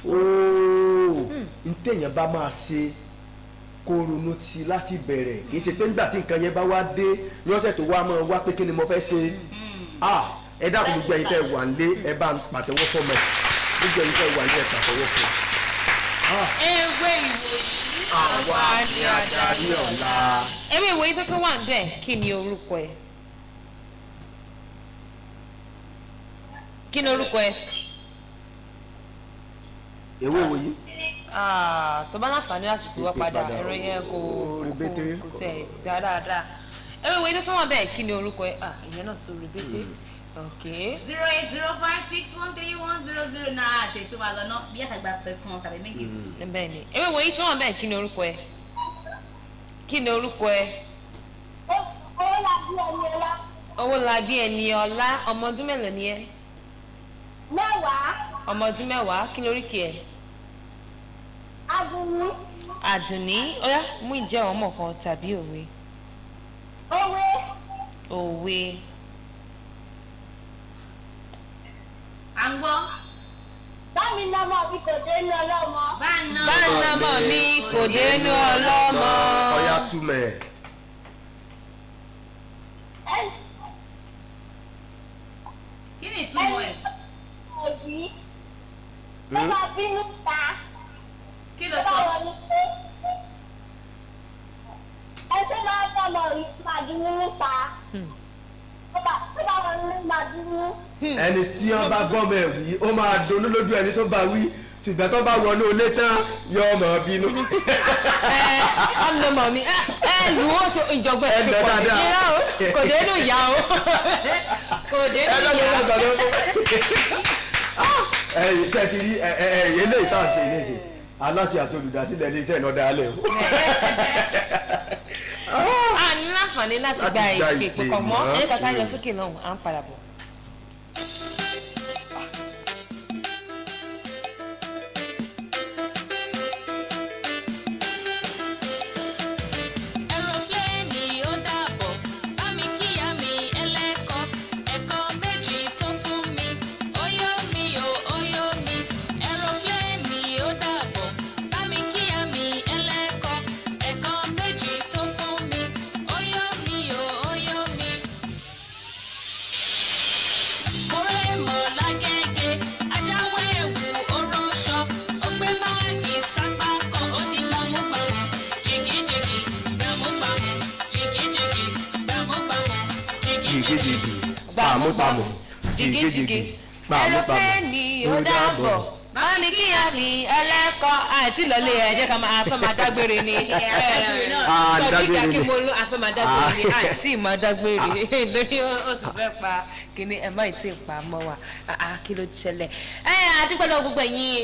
Ooo, ntẹ̀yàn bá máa ṣe Kó ronú sí láti bẹ̀rẹ̀, kì í ṣe pé nígbà tí nǹkan yẹn bá wá dé ní ọ̀sẹ̀ tó wá máa wá pé kí ni mo fẹ́ ṣe. Ah, ẹ dákun, gbogbo ẹ̀yin tẹ́ wà nílé, ẹ bá ń pàtẹ́wọ́ fọ́mọ ẹ̀. Gbogbo ẹ̀yin tẹ́ wà nílé, ẹ pàtẹ́wọ́ fún un. Ewé ìwòyí. Àwa ni adarí ọ̀la. Ewé ìwòyí tó tún wà ń bẹ̀, kí ni orúkọ ẹ̀? Kí ni orúkọ ẹ̀? Ewé ìwòyí. Ah, tó bá láǹfààní láti fi wá Tètè padà padà, ẹ̀rọ yẹn kò ó rebete. Kò tẹ̀ dáadáa. Ewé ìwòyí tó tún wà ń bẹ̀, kí ni orúkọ ẹ̀? Ah, ìyẹn náà tún rebete. Ok. 08056131009 àti ètò wa lọ́nà bí àtàgbà pẹ̀ kan tàbí méjì sí. Bẹ́ẹ̀ ni, ewé ìwòyí tó wà ń bẹ̀, kí ni orúkọ ẹ̀? Kí ni orúkọ ẹ̀? Owó la bí ẹni ọlá. Owó la bí ẹni ọlá. Ọmọ ọdún mélòó ni ẹ́? 10. Ọmọ ọdún 10. Kí lóríkì ẹ̀? Adùnní. Àdùnní. Ọyá, mú ìjẹ́ ọmọ kan tàbí òwe. Òwe. Òwe. À ń gbọ́. Bámi nọmọ mi kò dé ní ọlọ́mọ. Bá ń ná. Bá ń nọmọ mi kò dénú ọlọ́mọ. Ọ̀ya, túmẹ̀ ẹ̀. Ẹni Kí ni ìtumọ̀ ẹ̀? òbí tó bá bínú ta Kí ló tó bá sọ? wọlé pé ẹ tó bá tọmọ yìí máa bínú níta, tó bá wọlé máa bínú. Ẹni tí wọ́n bá gbọ́mọ ẹ̀ wí, ó máa dunnú lójú ẹni tó bá wí, ṣùgbọ́n tó bá wọnú ilé tán, yóò mọ̀ bínú. Ẹ ọmọ mi, ẹ lù ú tó ìjọba ẹ ti Ẹ nà pọ̀ jù. dáadáa. Irọ́ o, kò dénú ìyá o, kò dénú Ẹ lọ́dún ìyá. lọ́dún lọ́dún. Ẹ ṣe ti rí ẹ ẹ ẹ eléyìí tá à ń ṣe ilé ṣe, aláṣẹ àti olùdásílẹ̀ iléeṣẹ́ iná dálẹ̀ o. A ní láǹfààní láti Láti gba gba ìpè ìpè pọ̀ mọ́. mọ́. Ẹ jẹ́ ká sáré lọ sókè lọ́hùn, à ń padà bọ̀. Ẹ̀rọ̀pléènì, ó dàbọ̀, bá mi kíyà mi ẹlẹ́kọ̀ọ́, ẹ̀kọ́ méjì tó fún mi, ó yó mi o, ó yó mi. Ẹ̀rọ̀pléènì, ó dàbọ̀, bá mi kíyà mi ẹlẹ́kọ̀ọ́, ẹ̀kọ́ méjì tó fún mi, ó yó mi o, ó yó mi. Mo lágége, ajáwé ẹ̀wù oróṣọ, ó gbé báàgì sápá kan, ó di gbámúgbámú, jìgìjìgì, gbámúgbámú, jìgìjìgì, gbámúgbámú, jìgìjìgì. Jìgìjìgì pàmùpàmù, jìgìjìgì pàmùpàmù. Ẹ̀rọ̀pléènì, ó dàbọ̀, bá mi kíyà mi ẹlẹ́kọ̀ọ́. Àti ìlọlé ẹ jẹ́ ká máa fẹ́ máa dágbére ni. Ah, Sọdíkà dágbére ni. kí mo ló afẹ́ máa dágbére ni, àti ìmọ̀ dágbére lórí ó ti fẹ́ pa kíní ẹ̀ má tí ì pa mọ́ wa. Ah, kí ló ṣẹlẹ̀? Ẹ adúpẹ́ lọ́wọ́ gbogbo ẹ̀yin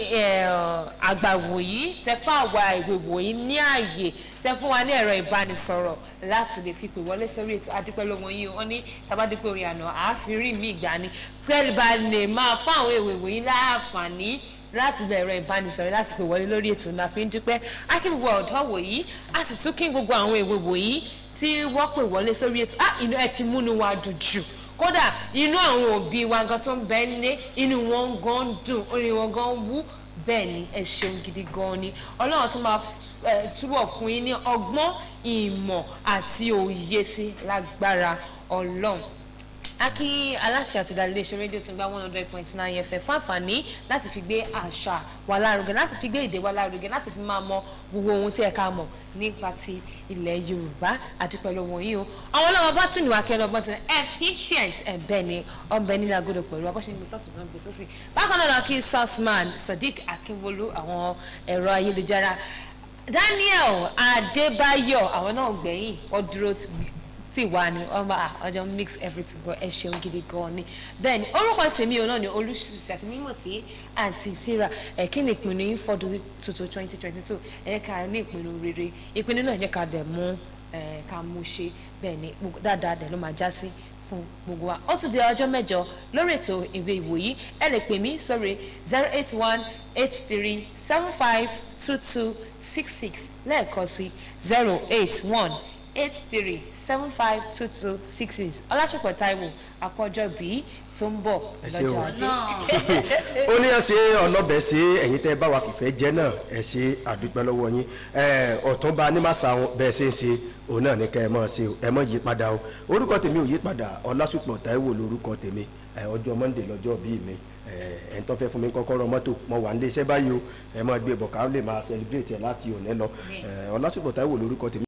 àgbà wòyí tẹ fún àwa ìwé wòyí ní ààyè, tẹ fún wa ní ẹ̀rọ ìbánisọ̀rọ̀ láti lè fi pè wọlé sórí ètò. Adúpẹ́ lọ́wọ́ yín o. Wọ́n ní tabadúpẹ́ orin àná àáfírí mi ìgbà ni pẹ́ẹ́lí bá lè máa fún àwọn ìwé wòyí láǹfààní láti lọ ẹ̀rọ ìbánisọ̀rọ̀ láti pè wọlé lórí ètò náà. Fi ń dúpẹ́ á kí gbogbo ọ̀dọ́ wòyí, á sì tún kí gbogbo àwọn èwe wòyí tí wọ́n pè wọlé sórí ètò. Á inú ẹ ti múnú wa dùn jù, kódà inú àwọn òbí wa gan tó ń bẹ nílé, inú wọn gan ń dùn, orí wọn gan ń wú. Bẹ́ẹ̀ ni, ẹ ṣeun gidi gan ni. Ọlọ́run tún máa túbọ̀ fún yín ní ọgbọ́n, ìmọ̀ àti òye sí lágbára Ọlọ́run. A kí aláṣẹ àti ìdarí iléeṣẹ́ rédíò tó ń gba 100.9 FM fún àǹfààní láti fi gbé àṣà wa lárugẹ, láti fi gbé èdè wa lárugẹ, láti fi máa mọ gbogbo ohun tí ẹ ká mọ̀ nípa ti ilẹ̀ Yorùbá. Àdúpẹ́ lọ́wọ́ yín o. Àwọn ọlọ́wọ́ bọ́tìnì wa kẹ́lọ́ bọ́tìnì efficient ẹ̀ bẹ́ẹ̀ ni ọbẹ̀ nílẹ̀ agodo pẹ̀lú abọ́ṣe ní gbèsè ọ̀tún náà gbèsè òsì. Bákan náà la kí sauceman Sodiq Akínwolú, àwọn ẹ̀rọ ayélujára Daniel Adébáyọ̀, àwọn náà gbẹ̀yìn, wọ́n dúró tí wà ní ọmọ ọjọ́ mix everything gan. Ẹ ṣeun gidi gan ni. Bẹ́ẹ̀ ni, orúkọ tèmi ò náà ni Olùṣíṣì àti mímọ̀ tí àǹtí Sarah. Ẹ kí ni ìpinnu yín fọ́dún tuntun 2022? Ẹ jẹ́ ká ní ìpinnu rere, ìpinnu náà ẹ jẹ́ ká dẹ̀ mú ẹ ká mú ṣe. Bẹ́ẹ̀ ni, dáadáa dẹ̀ ló máa já sí fún gbogbo wa. Ó tún di ọjọ́ mẹ́jọ lórí ètò ìwé ìwòyí. Ẹ lè pè mí sórí 08183752266, lẹ́ẹ̀kan sí 081 83752266. Ọlásùpọ̀ Táíwò, àkọ́jọ́ bíi tó ń bọ̀ Ẹ ṣé o. lọ́jọ́ Ajé. Ó ní ẹ ṣe ọlọ́bẹ̀ ṣe, ẹ̀yin tẹ́ bá wa fìfẹ́ jẹ́ náà, ẹ ṣe, àdúpẹ́ lọ́wọ́ yín. Ọ̀túnba ní màsà wọn bẹ́ẹ̀ ṣe ń ṣe òun náà ní kẹ́ ẹ mọ̀ ṣe o, ẹ mọ̀ yí padà o. Orúkọ tèmi ò yí padà, Ọlásùpọ̀ Táíwò lórúkọ tèmi. Ọjọ́ Monday lọ́jọ́ bíi mi. Ẹ̀ ń tọ́ fẹ́ fún mi kọ́kọ́rọ́ mọ́tò, mo wà nílé iṣẹ́ báyìí o, ẹ máa gbé bọ̀ ká lè máa celebrate ẹ̀ láti òní lọ. Ọlásùpọ̀ Táíwò lórúkọ tèmi.